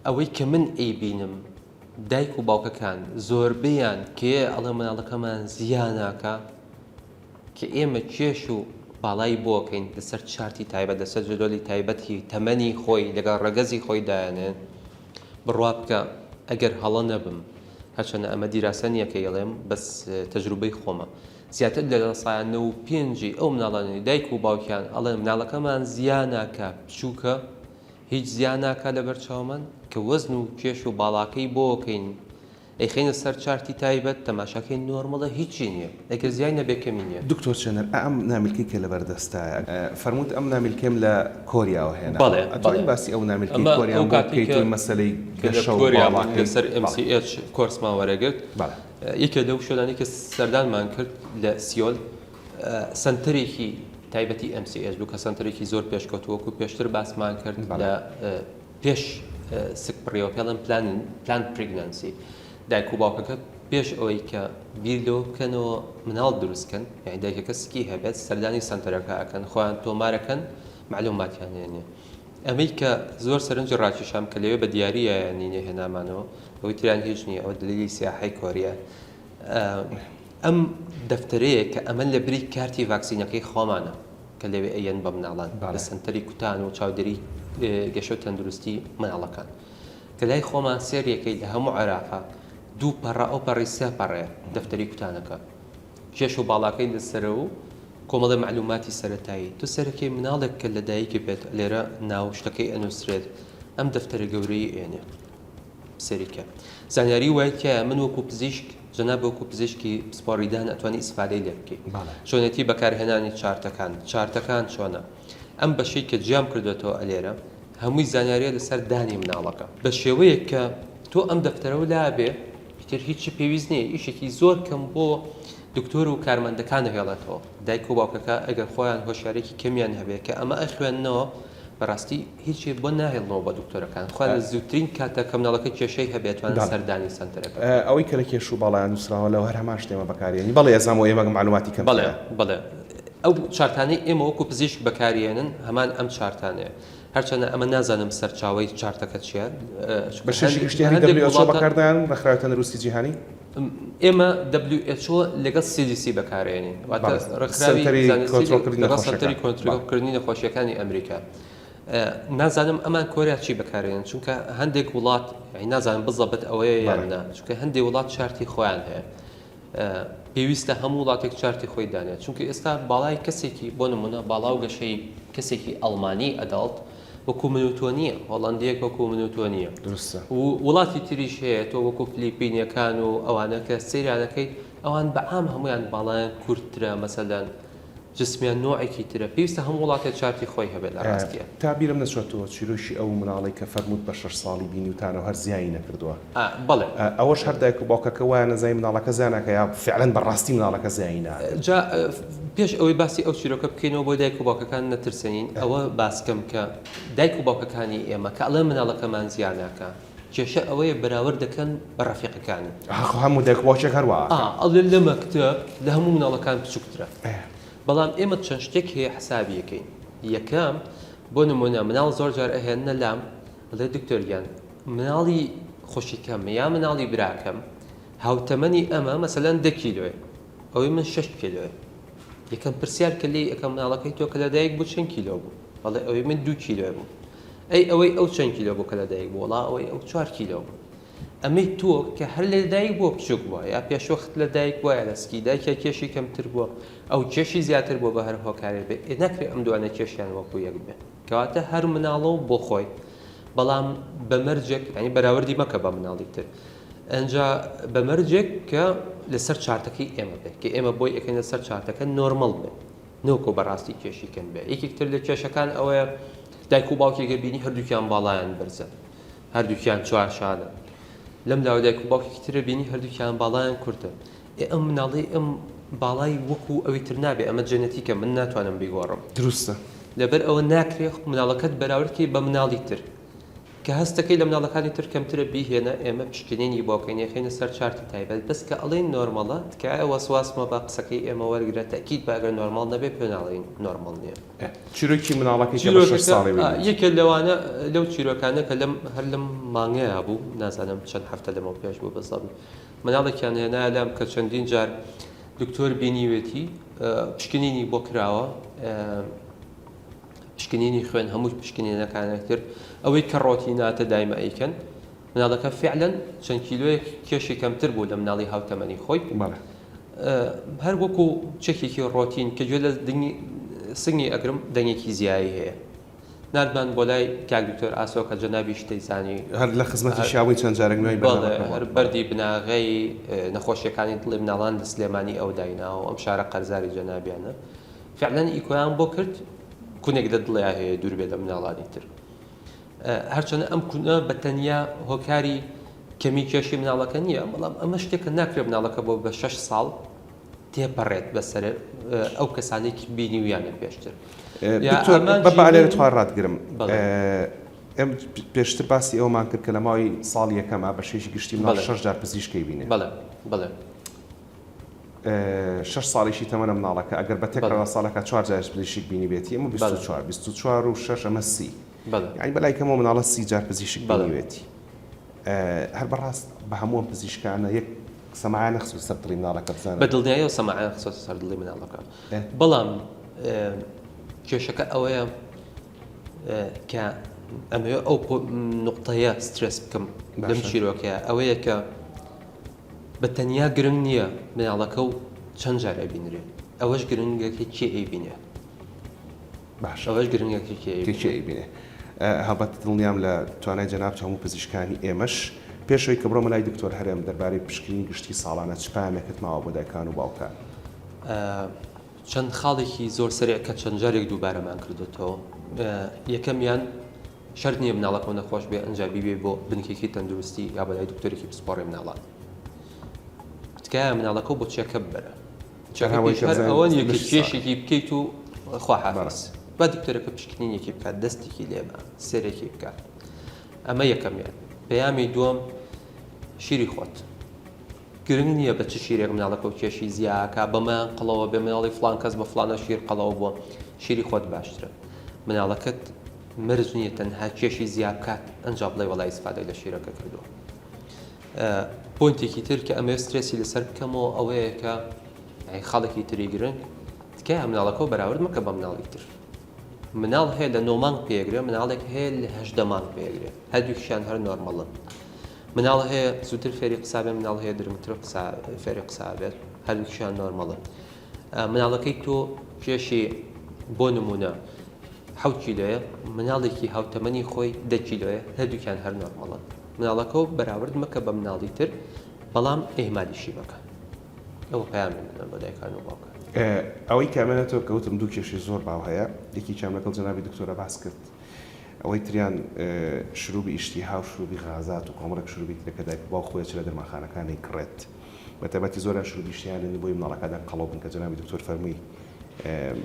Speaker 2: ئەوەی کە من ئەیبینم دایک و باوکەکان زۆربەیان کێ ئەڵێ مناڵەکەمان زیا ناکا کە ئێمە کێش و باڵای بۆکەین لەسەر chart ی تایبەت لەسەر جدۆلی تایبەتی تەمەنی خۆی لەگەڵ ڕەگەزی خۆی دایانێن بڕوا بکە ئەگەر هەڵە نەبم هەرچەنە ئەمە دیراسە نییە کە ئەڵێم بەس تەجروبەی خۆمە زیاتر لە 95% ئەو مناڵانەی دایک و باوکیان ئەڵێن مناڵەکەمان زیا ناکا بچووکە هیچ زیا ناکا لەبەر چاومان کە وەزن و کێش و باڵاکەی بۆ کەین ئەیخەینە سەر chart ی تایبەت تەماشاکەین normal ە هیچی نیە ئەگەر زیای نەبێ کەمی نیە.
Speaker 1: دکتۆر چێنەر ئە ئەم نامیلکەی کە لەبەر دەستایە فەرمووت ئەم نامیلکەیم لە کۆریاوە هێناوە
Speaker 2: بەڵێ
Speaker 1: ئەتوانی
Speaker 2: بەڵێ
Speaker 1: باسی ئەو نامیلکەی
Speaker 2: ئەمە ئەو
Speaker 1: کۆریام بۆ
Speaker 2: کاتەی
Speaker 1: بکەیت
Speaker 2: کە
Speaker 1: و مەسەلەی
Speaker 2: کە لە
Speaker 1: گەشە و
Speaker 2: کۆریا بووین
Speaker 1: باڵاکەی
Speaker 2: لەسەر
Speaker 1: بەڵێ
Speaker 2: MCH کۆرسمان وەرەگرت
Speaker 1: بەڵێ.
Speaker 2: یەکێ لەو شوێنانەی کە سەردانمان کرد لە سیۆل سەنتەرێکی تایبەتی MCH بوو کە سەنتەرێکی زۆر پێشکەوتوو وەکو پێشتر باسمان کرد لە پێش سکپڕیەوە پێڵێن plan planned pregnancy دایک و باوکەکە پێش ئەوەی کە بیر لەوە بکەنەوە مناڵ دروستکەن یعنی دایکەکە سکی هەبێت سەردانی سەنتەرەکە ئەکەن خۆیان تۆمارەکەن معلوماتیان هێنێ ئەمەی کە زۆر سەرنجی ڕاکیشام کە لەوێ بە دیاری یایانی نەهێنامانەوە ئەوەی تریان هیچ نییە ئەوە دلیلی سیاحەی کۆریە ئەم دەفتەرەیە کە ئەمە لە بری کارتی ڤاکسینەکەی خۆمانە کە لەوێ ئەیەن بە مناڵان لە سەنتەری کوتان و چاودێری گەشە و تەندروستی مناڵەکان کە لای خۆمان سێریەکەی لە هەموو عێراقا دوو پەڕە ئەو پەڕی سێ پەڕەیە دەفتەری کوتانەکە کێش و باڵاکەی لەسەرە و کۆمەڵێ مەعلوماتی سەرەتایی تۆ سەرەکەی مناڵێک کە لە دایکی بێت لێرە ناو شتەکەی ئەنووسرێت ئەم دەفتەرە گەورەی ئێنێ سەیری کە زانیاری وای تیایە من وەکو پزیشک جەناب وەکو پزیشکی پسپۆڕی دان ئەتوانی ئیسفادەی لێ بکەی چۆنێتی بەکارهێنانی chart ەکان chart ەکان چۆنە ئەم بەشەی کە جیام کردوێتەوە ئەلێرە هەمووی زانیاریە لەسەر دانی مناڵەکە بە شێوەیەک کە تۆ ئەم دەفتەرەوە لابێ ئیتر هیچی پێویست نییە ئیشێکی زۆر کەم بۆ دکتۆر و کارمەندەکان دەهێڵێتەوە دایک و باوکەکە ئەگەر خۆیان هۆشیارێکی کەمیان هەبێت کە ئەمە ئەخوێندنەوە بەڕاستی هیچی بۆ ناهێڵنەوە بە دکتۆرەکان خوا لە زووترین کاتە کە مناڵەکە کێشەی هەبێت توان سەردانی سەنتەرەکە
Speaker 1: ئەوەی کە لە کێش و باڵایان نووسراوە لەو هەر هەمان شت ئێمە بەکارێنین بەڵێ ئەزانم ئێمە معلوماتی کەم
Speaker 2: بەڵێ بەڵێ ئەو chart انەی ئێمە وەکو پزیشک بەکارێنن هەمان ئەم chart انەیە هەرچەندە ئەمە نازانم سەرچاوەی chart ەکە چییە
Speaker 1: بە شێوەیەکی گشتی هەندێک WHO بەکاردایان ڕێکخراوی تەندروستی جیهانی
Speaker 2: ئێمە WHO لەگەڵ CDC بەکارێنین واتە ڕێکخراوی سەنتەری کۆنترۆڵکردنی نەخۆشیەکانی ئەمریکا نازانم ئەمان کۆریا چی بەکارێن چونکە هەندێک وڵات نازانم بزەبت ئەوەیە یان نا چونکە هەندێک وڵات chart ی خۆیان هەیە پێویستە هەموو وڵاتێک chart ی خۆی دانێت چونکە ئێستا باڵای کەسێکی بۆ نمونە باڵا و گەشەی کەسێکی ئەڵمانی adult وەکو من و تۆ نییە هۆڵندیەک وەکو من و تۆ نییە
Speaker 1: دروستە
Speaker 2: و وڵاتی تریش هەیە تۆ وەکو فلیپینیەکان و ئەوانە کە سەیرانەکەیت ئەوان بە عام هەمویان باڵایان کورتترە مەسەلەن جسمیان نوعێکی ترە پێویستە هەموو وڵاتێک chart ی خۆی هەبێت لە ڕاستیە.
Speaker 1: تا بیرم نەچۆتەوە چیرۆکی ئەو مناڵەی کە فەرمووت بە شەش ساڵی بینیوتانەوە هەر زیایی نەکردووە.
Speaker 2: ئا بەڵێ.
Speaker 1: ئەوەش هەر دایک و باوکەکە وایان ئەزانی مناڵەکە زیا ناکا یا فعلەن بە ڕاستی مناڵەکە زیایی ناکرد.
Speaker 2: جا پێش ئەوەی باسی ئەو چیرۆکە بکەینەوە بۆ دایک و باوکەکان نەترسێنین ئەوە باس کەم کە دایک و باوکەکانی ئێمە کە ئەڵێن مناڵەکەمان زیا ناکا کێشە ئەوەیە بەراورد دەکەن بە ڕەفیقەکانی.
Speaker 1: ئا خۆ هەموو دایک و باوکێک هەر وا ئەکەن. ئا
Speaker 2: ئەڵێ لە مەکتەب لە هەموو مناڵەکان بچوکترە. بەڵام ئێمە چەند شتێک هەیە حسابی ئەکەین یەکەم بۆ نمونە مناڵ زۆر جار ئەهێننە لام ئەڵێ دکتۆر گیان مناڵی خوشکەم یا مناڵی براکەم هاوتەمەنی ئەمە مەسەلەن دە کیلۆیە ئەوەی من شەش کیلۆیە یەکەم پرسیار کە لێی ئەکەم مناڵەکەی تۆ کە لەدایک بوو چەند کیلۆ بوو ئەڵێ ئەوەی من دوو کیلۆ بوو ئەی ئەوەی ئەو چەند کیلۆ بوو کە لەدایک بوو وەڵا ئەوەی ئەو چوار کیلۆ بوو ئەمەی تۆ کە هەر لەدایک بووە بچوک بووە یا پێشوەخت لەدایک بووە یا لە سکی دایکیا کێشی کەمتر بووە ئەو کێشی زیاتر بووە بە هەر هۆکارێک بێ ئێ ناکرێ ئەم دوانە کێشیان وەکو یەک بێ. کەواتە هەر مناڵە و بۆ خۆی بەڵام بە مەرجێک یانی بەراوردی مەکە بە مناڵی تر ئەنجا بە مەرجێک کە لەسەر chart ەکەی ئێمە بێت کە ئێمە بۆی ئەکەین لەسەر chart ەکە normal بێت نەوەکو بەڕاستی کێشی کەم بێ یەکێک تر لە کێشەکان ئەوەیە دایک و باوکێکە بینی هەردووکیان باڵایان بەرزە هەردووکیان چوارشانە لەم لاوە دایک و باوکێکی ترە بینی هەردووکیان باڵایان کورتە ئێ ئەم مناڵەی ئەم باڵای وەکو ئەوی تر نابێ ئەمە genetic ە من ناتوانم بیگۆڕم.
Speaker 1: دروستە.
Speaker 2: لەبەر ئەوە ناکرێ مناڵەکەت بەراورد کەی بە مناڵی تر کە هەستەکەی لە مناڵەکانی تر کەمترە بیهێنە ئێمە پشکنینی بۆ کەین ئەیخەینە سەر chart ی تایبەت بەس کە ئەڵێین normal ە تکایە وەسواس مەبە قسەکەی ئێمە وەرگرە تەئکید بە ئەگەر normal نەبێ پێ ناڵێین normal نیە.
Speaker 1: چیرۆکی مناڵەکەی کە بە شەش ساڵی
Speaker 2: بینیت. یەکێ لەوانە لەو چیرۆکانە کە لەم هەر لەم مانگەیا بوو نازانم چەند هەفتە لەمەو پێش بوو بەزەبت مناڵێکیان هێنایە لام کە چەندین جار دکتۆر بینیوێتی پشکنینی بۆ کراوە پشکنینی خوێن هەموو پشکنینەکانە کرد ئەوەی کە ڕۆتیناتە دایمە ئەیکەن مناڵەکە فعلەن چەند کیلۆیەک کێشی کەمتر بوو لە مناڵی هاوتەمەنی خۆی هەر وەکو چەکێکی ڕۆتین کە گوێ لە دەنگی سنگی ئەگرم دەنگێکی زیایی هەیە ناردمان بۆ لای کاک دکتۆر ئاسۆ کە جەنابیش دەیزانی.
Speaker 1: هەر لە خزمەتی شاوەی چەند جارێک نوێی بەرنامەکە
Speaker 2: بووە. هەر بەردی بناغەی نەخۆشیەکانی دڵی مناڵان لە سلێمانی ئەو دایناوە ئەم شارە قەرزاری جەنابیانە فعلەن ئیکۆیان بۆ کرد کونێک لە دڵیا هەیە دوور بێ لە مناڵانی تر هەرچەندە ئەم کونە بە تەنیا هۆکاری کەمی کێشی مناڵەکە نییە بەڵام ئەمە شتێکە ناکرێت مناڵەکە بۆ بە شەش ساڵ تێپەڕێت بەسەر ئەو کەسانەی کە بینیویانە پێشتر.
Speaker 1: دکتۆر بە لێرە تخوا ڕاتگرم ئێم پێشتر باسی ئەومان کرد کە لە ماوەی ساڵی یەکەمە بە شێشی گشتی مناڵ شەش جار پزیشکەی بینێ
Speaker 2: بەڵێ بەڵێ
Speaker 1: شەش ساڵیشی تەمەنە مناڵەکە ئەگەر بە تێکڕا ساڵەکە چوار جاریش پزیشک بینی بێتی ئەمە 24 24 و شەش ئەمە سی یعنی بەلای کەمەوە مناڵە سی جار پزیشک بینیوێتی هەر بەڕاست بە هەموو ئەم پزیشکانە یەک سەماعە نەخستوە سەر دڵی مناڵەکە بزانن.
Speaker 2: بە دڵنیاییەوە سەماعەیان خستوەتە سەر دڵی مناڵەکە بەڵام کێشەکە ئەوەیە کە ئەمەوێ ئەو نقطەیە سترێس بکەم لەم چیرۆکەیە ئەوەیە کە بە تەنیا گرنگ نییە مناڵەکە و چەند جار ئەبینرێ ئەوەش گرنگە کە کێ ئەیبینێ
Speaker 1: باشە
Speaker 2: ئەوەش گرنگە کە کێ
Speaker 1: کە کێ ئەیبینێ هەڵبەت دڵنیام لە توانای جەنابت هەموو پزیشکانی ئێمەش پێش ئەوەی کە بڕۆمە لای دکتۆر هەرێم دەربارەی پشکنین گشتی ساڵانە چ پەیامێکت ماوە بۆ دایکان و باوکان؟
Speaker 2: چەند خاڵێکی زۆر سەریع کە چەند جارێک دووبارەمان کردۆتەوە یەکەمیان شەرت نییە مناڵەکەو نەخۆش بێ ئەنجا بیبێ بۆ بنکێکی تەندروستی یا بەلای دکتۆرێکی پسپۆڕی مناڵان تکایە مناڵەکەو بۆ check-up بەرە check-up یش هەر ئەوە نییە کە کێشێکی بکەیت و خواحافظ با دکتۆرەکە پشکنینێکی بکات دەستێکی لێبا سێرێکی بکات ئەمە یەکەمیان پەیامی دووەم شیری خۆت گرنگ نییە بە چ شیرێک مناڵەکە و کێشی زیاکە بەمەیان قەڵەوە بێ مناڵی فلان کەس بە فلانە شیر قەڵەوە بووە شیری خۆت باشترە مناڵەکەت مەرج نییە تەنها کێشی زیا بکات ئەنجا بڵێ وەڵا ئیسفادەی لە شیرەکە کردووە point ێکی تر کە ئەمەوێت سترێسی لەسەر بکەمەوە ئەوەیە کە خاڵێکی تری گرنگ تکایە مناڵەکە بەراورد مەکە بە مناڵی تر مناڵ هەیە لە نۆ مانگ پێگرێ مناڵێک هەیە لە هەشدە مانگ پێگرێ هەردووکیان هەر normal ن مناڵ هەیە زووتر فێری قسا بێ مناڵ هەیە درەنگتر قسا فێری قسا بێت هەردووکیان normal ن مناڵەکەی تۆ کێشی بۆ نمونە حەوت کیلۆیە مناڵێکی هاوتەمەنی خۆی دە کیلۆیە هەردووکیان هەر normal ن مناڵەکە و بەراورد مەکە بە مناڵی تر بەڵام ئیهمالیشی مەکە ئەوە پەیامی منە بۆ دایکان و باوکان.
Speaker 1: ئەوەی کە ئەمێنێتەوە کە وتم دوو کێشەی زۆر باو هەیە یەکێکیان لەگەڵ جەنابی دکتۆرە باس کرد ئەوەی تریان شروبی ئیشتیها و شروبی غازات و کۆمەڵێک شروبی ترە کە دایک و باوک خۆی ئەچێ لە دەرمانخانەکان ئەیکڕێت بە تایبەتی زۆریان شروبی ئیشتیهایان لێ بۆی مناڵەکانیان قەڵەو بن کە جەنابی دکتۆر فەرمووی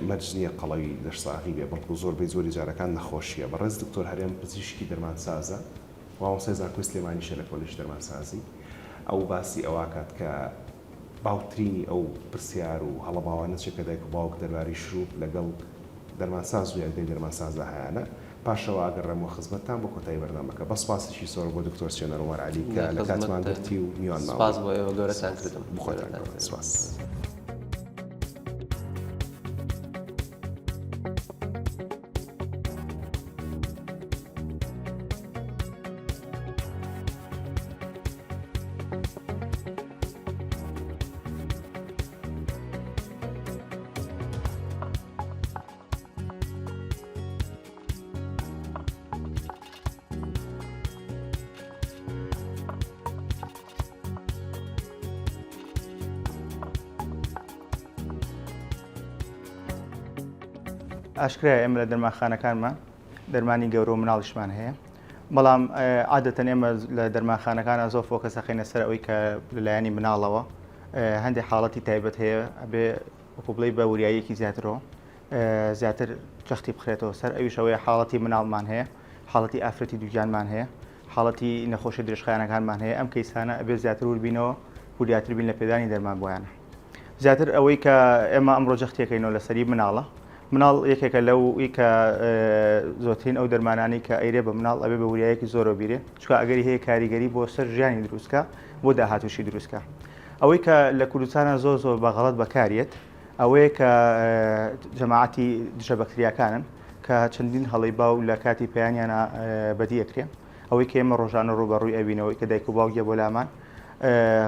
Speaker 1: مەرج نییە قەڵەوی لەشساغی بێ بەڵکو زۆربەی زۆری جارەکان نەخۆشییە بەڕێز دکتۆر هەرێم پزیشکی دەرمانسازە مامۆستای زانکۆی سلێمانیشە لە کۆلێژی دەرمانسازی ئەو باسی ئەوەکات کە باوترینی ئەو پرسیار و هەڵە باوانە چیە کە دایک و باوک دەربارەی شروب لەگەڵ دەرمانساز و یادگای دەرمانسازدا هەیانە پاشەوە ئەگەڕێمەوە خزمەتتان بۆ کۆتایی بەرنامەکە بە سپاسێکی زۆر بۆ دکتۆر چێنەر عومەر عەلی کە لە کاتمان گرتی و میوانمان
Speaker 2: سپاس بۆ ئێوە گەورەتان کردم
Speaker 1: بخۆتان گەورە سپاس.
Speaker 5: ئاشکرایە ئێمە لە دەرمانخانەکانمان دەرمانی گەورە و مناڵیشمان هەیە بەڵام عادەتەن ئێمە لە دەرمانخانەکانە زۆر focus ئەخەینە سەر ئەوەی کە لەلایەنی مناڵەوە هەندێک حاڵەتی تایبەت هەیە ئەبێ وەکو بڵێی بە وریاییەکی زیاترەوە زیاتر جەختی بخرێتەوە سەر ئەویش ئەوەیە حاڵەتی مناڵمان هەیە حاڵەتی ئافرەتی دووگیانمان هەیە حاڵەتی نەخۆشی درێژخایەنەکانمان هەیە ئەم کەیسانە ئەبێ زیاتر وربینەوە وریاتر بین لە پێدانی دەرمان بۆیانە زیاتر ئەوەی کە ئێمە ئەمڕۆ جەختیەکەینەوە لەسەری مناڵە مناڵ یەکێکە لەو ی کە زۆرترین ئەو دەرمانانەی کە ئەیرێ بە مناڵ ئەبێ بە وریایەکی زۆرەوە بیرێ چونکە ئەگەری هەیە کاریگەری بۆ سەر ژیانی دروستکە بۆ داهاتووشی دروستکە ئەوەی کە لە کوردستانە زۆر زۆر بە غەڵەت بەکاریەت ئەوەیە کە جەماعەتی دژە بەکتریاکانن کە چەندین هەڵەی باو لە کاتی پەیانیانە بەدی ئەکرێ ئەوەی کە ئێمە ڕۆژانە ڕووبەڕووی ئەبینەوەی کە دایک و باوکیە بۆ لامان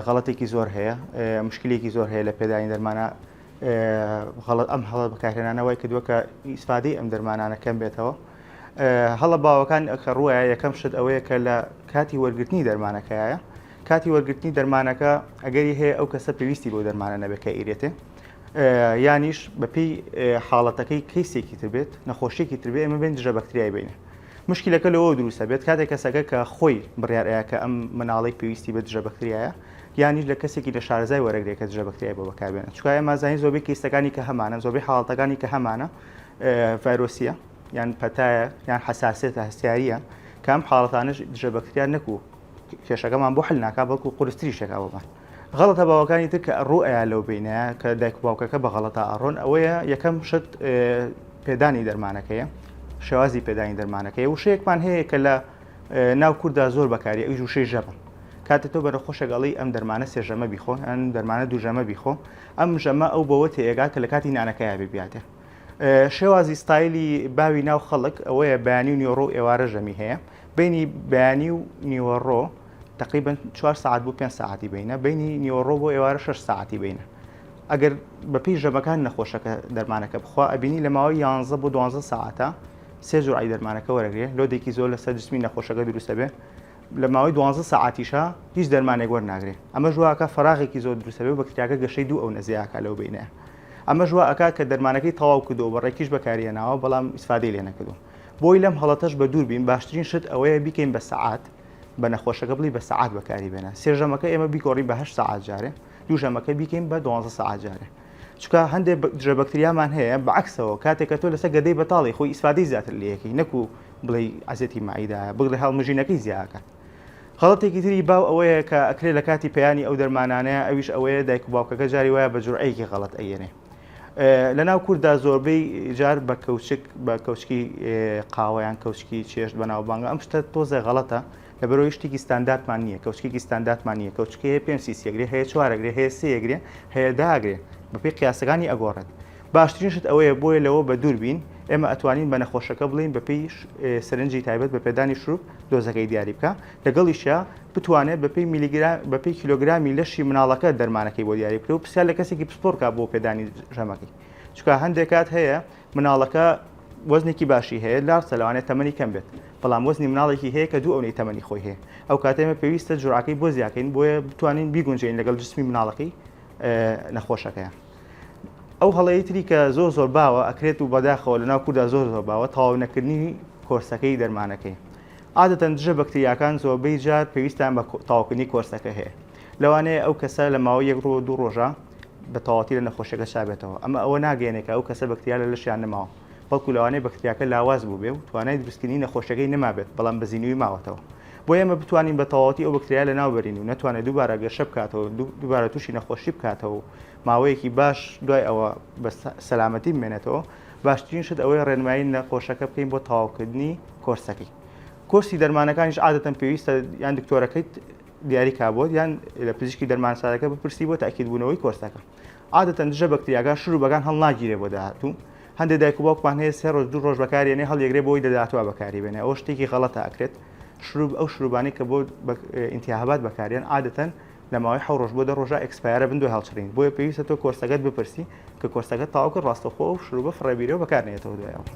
Speaker 5: غەڵەتێکی زۆر هەیە مشکلێکی زۆر هەیە لە پێدانی دەرمانە غەڵەت ئەم هەڵە بەکارهێنانە وای کردووە کە ئیسفادەی ئەم دەرمانانە کەم بێتەوە هەڵە باوەکان کە ڕووە یەکەم شت ئەوەیە کە لە کاتی وەرگرتنی دەرمانەکەیە کاتی وەرگرتنی دەرمانەکە ئەگەری هەیە ئەو کەسە پێویستی بۆ دەرمانە نەبێت کە ئیرێتێ یانیش بەپی حاڵەتەکەی کەیسێکی تر بێت نەخۆشیێکی تر بێ ئێمە بێن دژە بەکتریای بینە مشکلەکە لەوە دروستە بێت کاتێک کەسەکە کە خۆی بڕیار ئەیا کە ئەم مناڵی پێویستی بە دژە بەکتریایە یانیش لە کەسێکی لە شارەزای وەرەگرێت کە دژە بەکتریای بۆ بەکاربێنە چونکە ئێمە زانین زۆربەی کەیسەکانی کە هەمانە زۆربەی حاڵەتەکانی کە هەمانە ڤایرۆسیە یان پەتایە یان حساسێتە هەستیاریە کە ئەم حاڵەتانەش دژە بەکتریا نەکو کێشەکەمان بۆ حل ناکا بەڵکو قورستریش ئەکا بۆمان. غەڵەتە باوەکانی تر کە ڕوو ئەیا لەو بینایە کە دایک و باوکەکە بە غەڵەتا ئەڕۆن ئەوەیە یەکەم شت پێدانی دەرمانەکەیە شێوازی پێدانی دەرمانەکەی وشەیەکمان هەیە کە لە ناو کووردا زۆر بەکاری ئەویش وشەی ژەمە کاتێ تۆ بە نەخۆشێک ئەڵێی ئەم دەرمانە سێ ژەمە بیخۆ ئەم دەرمانە دوو ژەمە بیخۆ ئەم ژەمە ئەو بەوە تێئەگا کە لە کاتی نانەکەیا بێ بیاتێ شێوازی ستایلی باوی ناو خەڵک ئەوەیە بەیانی و نیوەڕۆ و ئێوارە ژەمی هەیە بینی بەیانی و نیوەڕۆ تقریبا 4 ساعت بۆ 5 ساعتی بینە بینی نیوەڕۆ بۆ ئێوارە 6 ساعتی بینە ئەگەر بەپێی ژەمەکان نەخۆشەکە دەرمانەکە بخوا ئەبینی لە ماوەی 11 بۆ 12 ساعتە سێ جورعەی دەرمانەکە وەرەگرێ load ێکی زۆر لەسەر جسمی نەخۆشەکە دروستە بێ لە ماوەی دوانزە سەعاتیشا هیچ دەرمانێک وەرناگرێ ئەمەش وا ئەکا فەراغێکی زۆر دروست ئەبێ و بەکتریاکە گەشەی دوو ئەونە زیا ئەکا لەو بەینەیا ئەمەش وا ئەکا کە دەرمانەکەی تەواو کردووە بە ڕێکیش بەکاری هێناوە بەڵام ئیسفادەی لێ نەکردووە بۆی لەم هەڵەتەش بە دوور بین باشترین شت ئەوەیە بیکەین بە سەعات بە نەخۆشەکە بڵی بە سەعات بەکاری بێنە سێ ژەمەکە ئێمە بیگۆڕین بە هەشت سەعات جارێ دوو ژەمەکە بیکەین بە دوانزە سەعات جارێ چونکە هەندێک دژە بەکتریامان هەیە بەعکسەوە کاتێک کە تۆ لەسەر گەدەی بەتاڵی خۆی ئیسفادەی زیاتر لەکەی نەکو بڵێی عەزێتی مەعیدایە بگرە هەڵمژینەکەی زیاکات غەڵەتێکی تری باو ئەوەیە کە ئەکرێ لە کاتی پەیانی ئەو دەرمانانەیە ئەویش ئەوەیە دایک و باوکەکە جاری وایە بە جورعەیەکی غەڵەت ئەیەنێ لە ناو کورددا زۆربەی جار بە کەوچک بە کەوچکی قاوەیان کەوچکی چێشت بەناوبانگە ئەم شتە تۆزێ غەڵەتە لەبەرەوەی شتێکی ستانداردمان نییە کەوچکێکی ستانداردمان نییە کەوچکی هەیە پێنج سیسی ئەگرێ هەیە چوار ئەگرێ هەیە سێ ئەگرێ هەیە دە ئەگرێ بەپێی قیاسەکانی ئەگۆڕێت باشترین شت ئەوەیە بۆیە لەوە بە دوور بین ئێمە ئەتوانین بە نەخۆشەکە بڵێین بەپێی سەرنجی تایبەت بە پێدانی شروب dose ەکەی دیاری بکە لەگەڵیشیا بتوانێت بەپێی میلیگرام بەپێی کیلۆگرامی لەشی مناڵەکە دەرمانەکەی بۆ دیاری بکرێ و پرسیار لە کەسێکی پسپۆڕ کا بۆ پێدانی ژەمەکەی چونکە هەندێک کات هەیە مناڵەکە وەزنێکی باشی هەیە لارسە لەوانەیە تەمەنی کەم بێت بەڵام وەزنی مناڵێکی هەیە کە دوو ئەونەی تەمەنی خۆی هەیە ئەو کاتە ئێمە پێویستە جورعەکەی بۆ زیاکەین بۆیە بتوانین بیگونجێین لەگەڵ جسمی مناڵەکەی نەخۆشەکەیان ئەو هەڵەی تری کە زۆر زۆر باوە ئەکرێت و بەداخەوە لەناو کووردا زۆر زۆر باوە تەواو نەکردنی کۆرسەکەی دەرمانەکەی عادەتەن دژە بەکتریاکان زۆربەی جار پێویستیان بە تەواوکردنی کۆرسەکە هەیە لەوانەیە ئەو کەسە لە ماوەی یەک ڕۆ دوو ڕۆژە بە تەواوەتی لە نەخۆشیەکە چابێتەوە ئەمە ئەوە ناگەیەنێ کە ئەو کەسە بەکتریا لە لەشیان نەماوە بەڵکو لەوانەیە بەکتریاکە لاواز بووبێ و توانای دروستکردنی نەخۆشیەکەی نەمابێت بەڵام بە زیندووی ماوەتەوە بۆیە ئێمە بتوانین بە تەواوەتی ئەو بەکتریایە لەناو بەرین و نەتوانێت دووبارە گەشە بکاتەوە دووبارە تووشی نەخۆشی بکاتەوە و ماوەیەکی باش دوای ئەوە بە سەلامەتی بمێنێتەوە باشترین شت ئەوەیە ڕێنمایی نەخۆشەکە بکەین بۆ تەواوکردنی کۆرسەکەی کۆرسی دەرمانەکانیش عادەتەن پێویستە یان دکتۆرەکەیت دیاری کا بۆت یان لە پزیشکی دەرمانسازەکە بپرسی بۆ تاکید بوونەوەی کۆرسەکە عادەتەن دژە بەکتریاکان شروبەکان هەڵناگیرێ بۆ داهاتوو هەندێک دایک و باوکمان هەیە سێ ڕۆژ دوو ڕۆژ بەکارێنێ هەڵیەگرێ بۆی لە داهاتوە بەکاری بێنێ ئەوە شتێکی غەڵەتە ئەکرێت شروب ئەو شروبانەی کە بۆ ئینتیهابات بەکاریان عادەتەن لە ماوەی حەو ڕۆژ بۆ دە ڕۆژە expire ە بن دوای هەڵچڕین بۆیە پێویستە تۆ کۆرسەکەت بپرسی کە کۆرسەکەت تەواو کرد ڕاستەوخۆ ئەو شروبە فڕێ بیرەوە بەکار نێتەوە دوایەوە.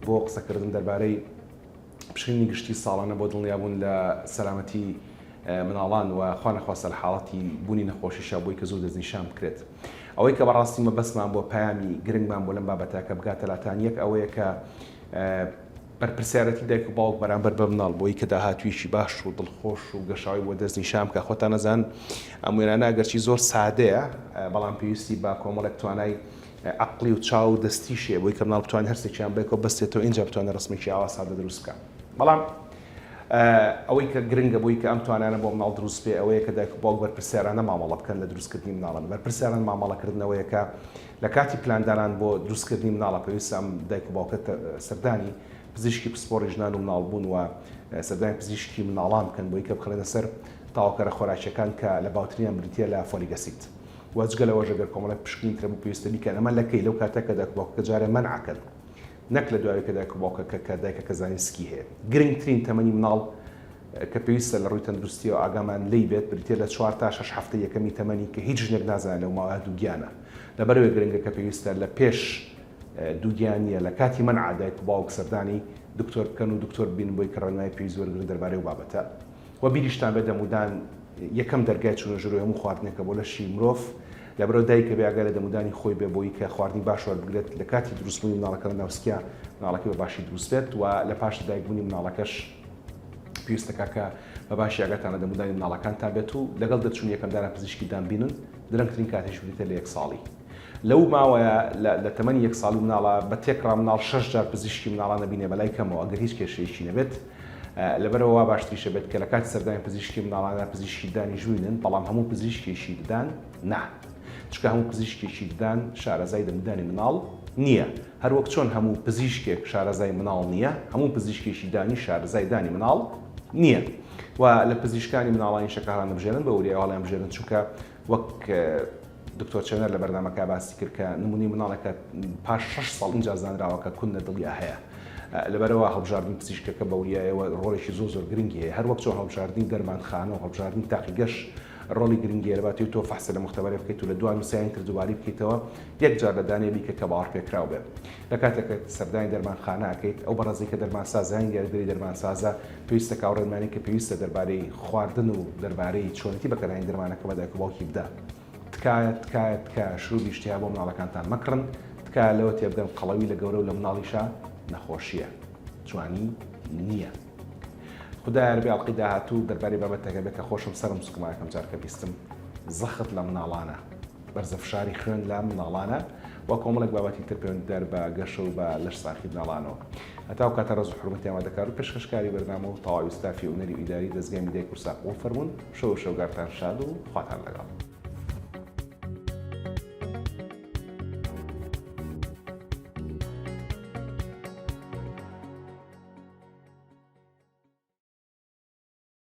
Speaker 1: بۆ قسەکردن دەربارەی پشکنینی گشتی ساڵانە بۆ دڵنیابوون لە سەلامەتی مناڵان و خوانەخواستە لە حاڵەتی بوونی نەخۆشیشا بۆی کە زوو دەستنیشان بکرێت. ئەوەی کە بەڕاستی مەبەستمان بۆ پەیامی گرنگمان بۆ لەم بابەتە کە بگاتە لاتان یەک ئەوەیە کە بەرپرسیارەتی دایک و باوک بەرامبەر بە مناڵ بۆی کە داهاتوویەکی باش و دڵخۆش و گەشاوی بۆ دەستنیشان بکە خۆتان نەزان ئەم وێنانە ئەگەرچی زۆر سادەیە بەڵام پێویستی بە کۆمەڵێک توانای عەقڵی و چاو و دەستیش هەیە بۆی کە مناڵ بتوانێت هەرسێکیان بەیەکەوە بەستێتەوە ئینجا بتوانێت ڕسمێکی ئاوا سادە دروست بکات بەڵام ئەوەی کە گرنگە بۆی کە ئەم توانانە بۆ مناڵ دروست بێ ئەوەیە کە دایک و باوک بەرپرسیارانە مامەڵە بکەن لە دروستکردنی مناڵان بەرپرسیاران مامەڵەکردنەوەیە کە لە کاتی پلاندانان بۆ دروستکردنی مناڵە پێویستە ئەم دایک و باوکە سەردانی پزیشکی پسپۆڕی ژنان و مناڵبوون و سەردانی پزیشکی مناڵان بکەن بۆی کە بخرێنە سەر تەواوکەرە خۆراکیەکان کە لە باوترینیان بریتیە لە folic acid. وە جگە لەوەش ئەگەر کۆمەڵێک پشکنین ترە بوو پێویستە بیکەن ئەمە لە کەی لەو کاتە کە دایک و باوکەکە جارێ مەنع ئەکەن نەک لە دوای کە دایک و باوکەکە کە دایکەکە زانی سکی هەیە گرنگترین تەمەنی مناڵ کە پێویستە لە ڕووی تەندروستیەوە ئاگامان لێی بێت بریتیە لە چوار تا شەش هەفتەی یەکەمی تەمەنی کە هیچ ژنێک نازانێت لەو ماوەیە دووگیانە لەبەرئەوەی گرنگە کە پێویستە لە پێش دووگیانیە لە کاتی مەنع دایک و باوک سەردانی دکتۆر بکەن و دکتۆر ببینن بۆی کە ڕێنمایی پێویست وەرگرن دەربارەی ئەو بابەتە. وە بیریشتان بێت دەمودان یەکەم دەرگای چونە ژورەوەی هەموو خواردنێکە بۆ لەشی مرۆڤ، لەبەرئەوە دایک ئەبێ ئاگای لە دەمودانی خۆی بێ بۆی کە خواردنی باش وەربگرێت لە کاتی دروستبوونی مناڵەکە لە ناوسکیا مناڵەکەی بە باشی دروست بێت و لە پاش لەدایکبوونی مناڵەکەش پێویست دەکات کە بە باشی ئاگاتان لە دەمودانی مناڵەکانتان بێت و لەگەڵ دەرچوونی یەکەم دانە پزیشکی دان بینن درەنگترین کاتیش بریتیە لە یەک ساڵی. لەو ماوەیە لە تەمەنی یەک ساڵی مناڵە بە تێکڕا مناڵ شەش جار پزیشکی مناڵان ئەبینێ بەلای کەمەوە ئەگەر هیچ کێشەیەکی نەبێت لەبەرئەوە وا باشتریشە بێت کە لە کاتی سەردانی پزیشکی مناڵانە پزیشکی ددانیش ببینن بەڵام هەموو پزیشکێکی ددان نا چونکە هەموو پزیشکێکی ددان شارەزای دەمودانی مناڵ نییە هەروەک چۆن هەموو پزیشکێک شارەزای مناڵ نییە هەموو پزیشکێکی دانی شارەزای دانی مناڵ نییە و لە پزیشکانی مناڵانی شەکە هەڵیانبژێرن بە وریایی هەڵیانبژێرن چونکە وەک دکتۆر چێنەر لە بەرنامەکە باسی کرد کە نمونەی مناڵێکە پاش شەش ساڵ ئینجا زانراوە کە کون لە دڵیا هەیە. لەبەرئەوە هەڵبژاردنی پزیشکەکە بە وریایەوە ڕۆڵێکی زۆر زۆر گرنگی هەیە. هەروەک چۆن هەڵبژاردنی دەرمانخانە و هەڵبژاردنی تاقیگەش ڕۆڵی گرنگی هەیە. لەباتی تۆ فەحسە لە موختەبەرێ بکەیت و لە دوان و سیانی تر دووبارەی بکەیتەوە، یەک جار لە دانەیە بیکە کە باوەڕپێکراو بێ. لە کاتێک کە سەردانی دەرمانخانە ئەکەیت، ئەو بەڕێزەی کە دەرمانسازە یان یاریدەری دەرمانسازە پێویستە کە ئەو ڕێنمایانەی کە پێویستە دەربارەی خواردن و دەربارەی چۆنێتی بەکارهێنانی دەرمانەکە بە دایک و باوکی بدا. تکایە تکایە تکایە شروبی ئیشتیها بۆ مناڵەکانتان مەکڕن، تکایە لەوە تێبگەن قەڵەوی لە گەورە و لە مناڵیشا نەخۆشیە، جوانی نیە. خودا یاربی ئەڵقەی داهاتوو دەربارەی بابەتەکە بێ کە خۆشم سەرم سوڕما یەکەم جار کە بیستم زەخت لە مناڵانە، بەرزە فشاری خوێن لە مناڵانە و کۆمەڵێک بابەتی تر پەیوەندیدار بە گەشە و بە لەش ساخی مناڵانەوە. هەتا ئەو کاتە ڕێز و حورمەتی ئامادەکار و پێشکەشکاری بەرنامە و تەواوی ستافی هونەری و ئیداری دەزگای میدیای کوردسات قبوڵ فەرموون. شەو و شەوگارتان شاد و خواتان لەگەڵ.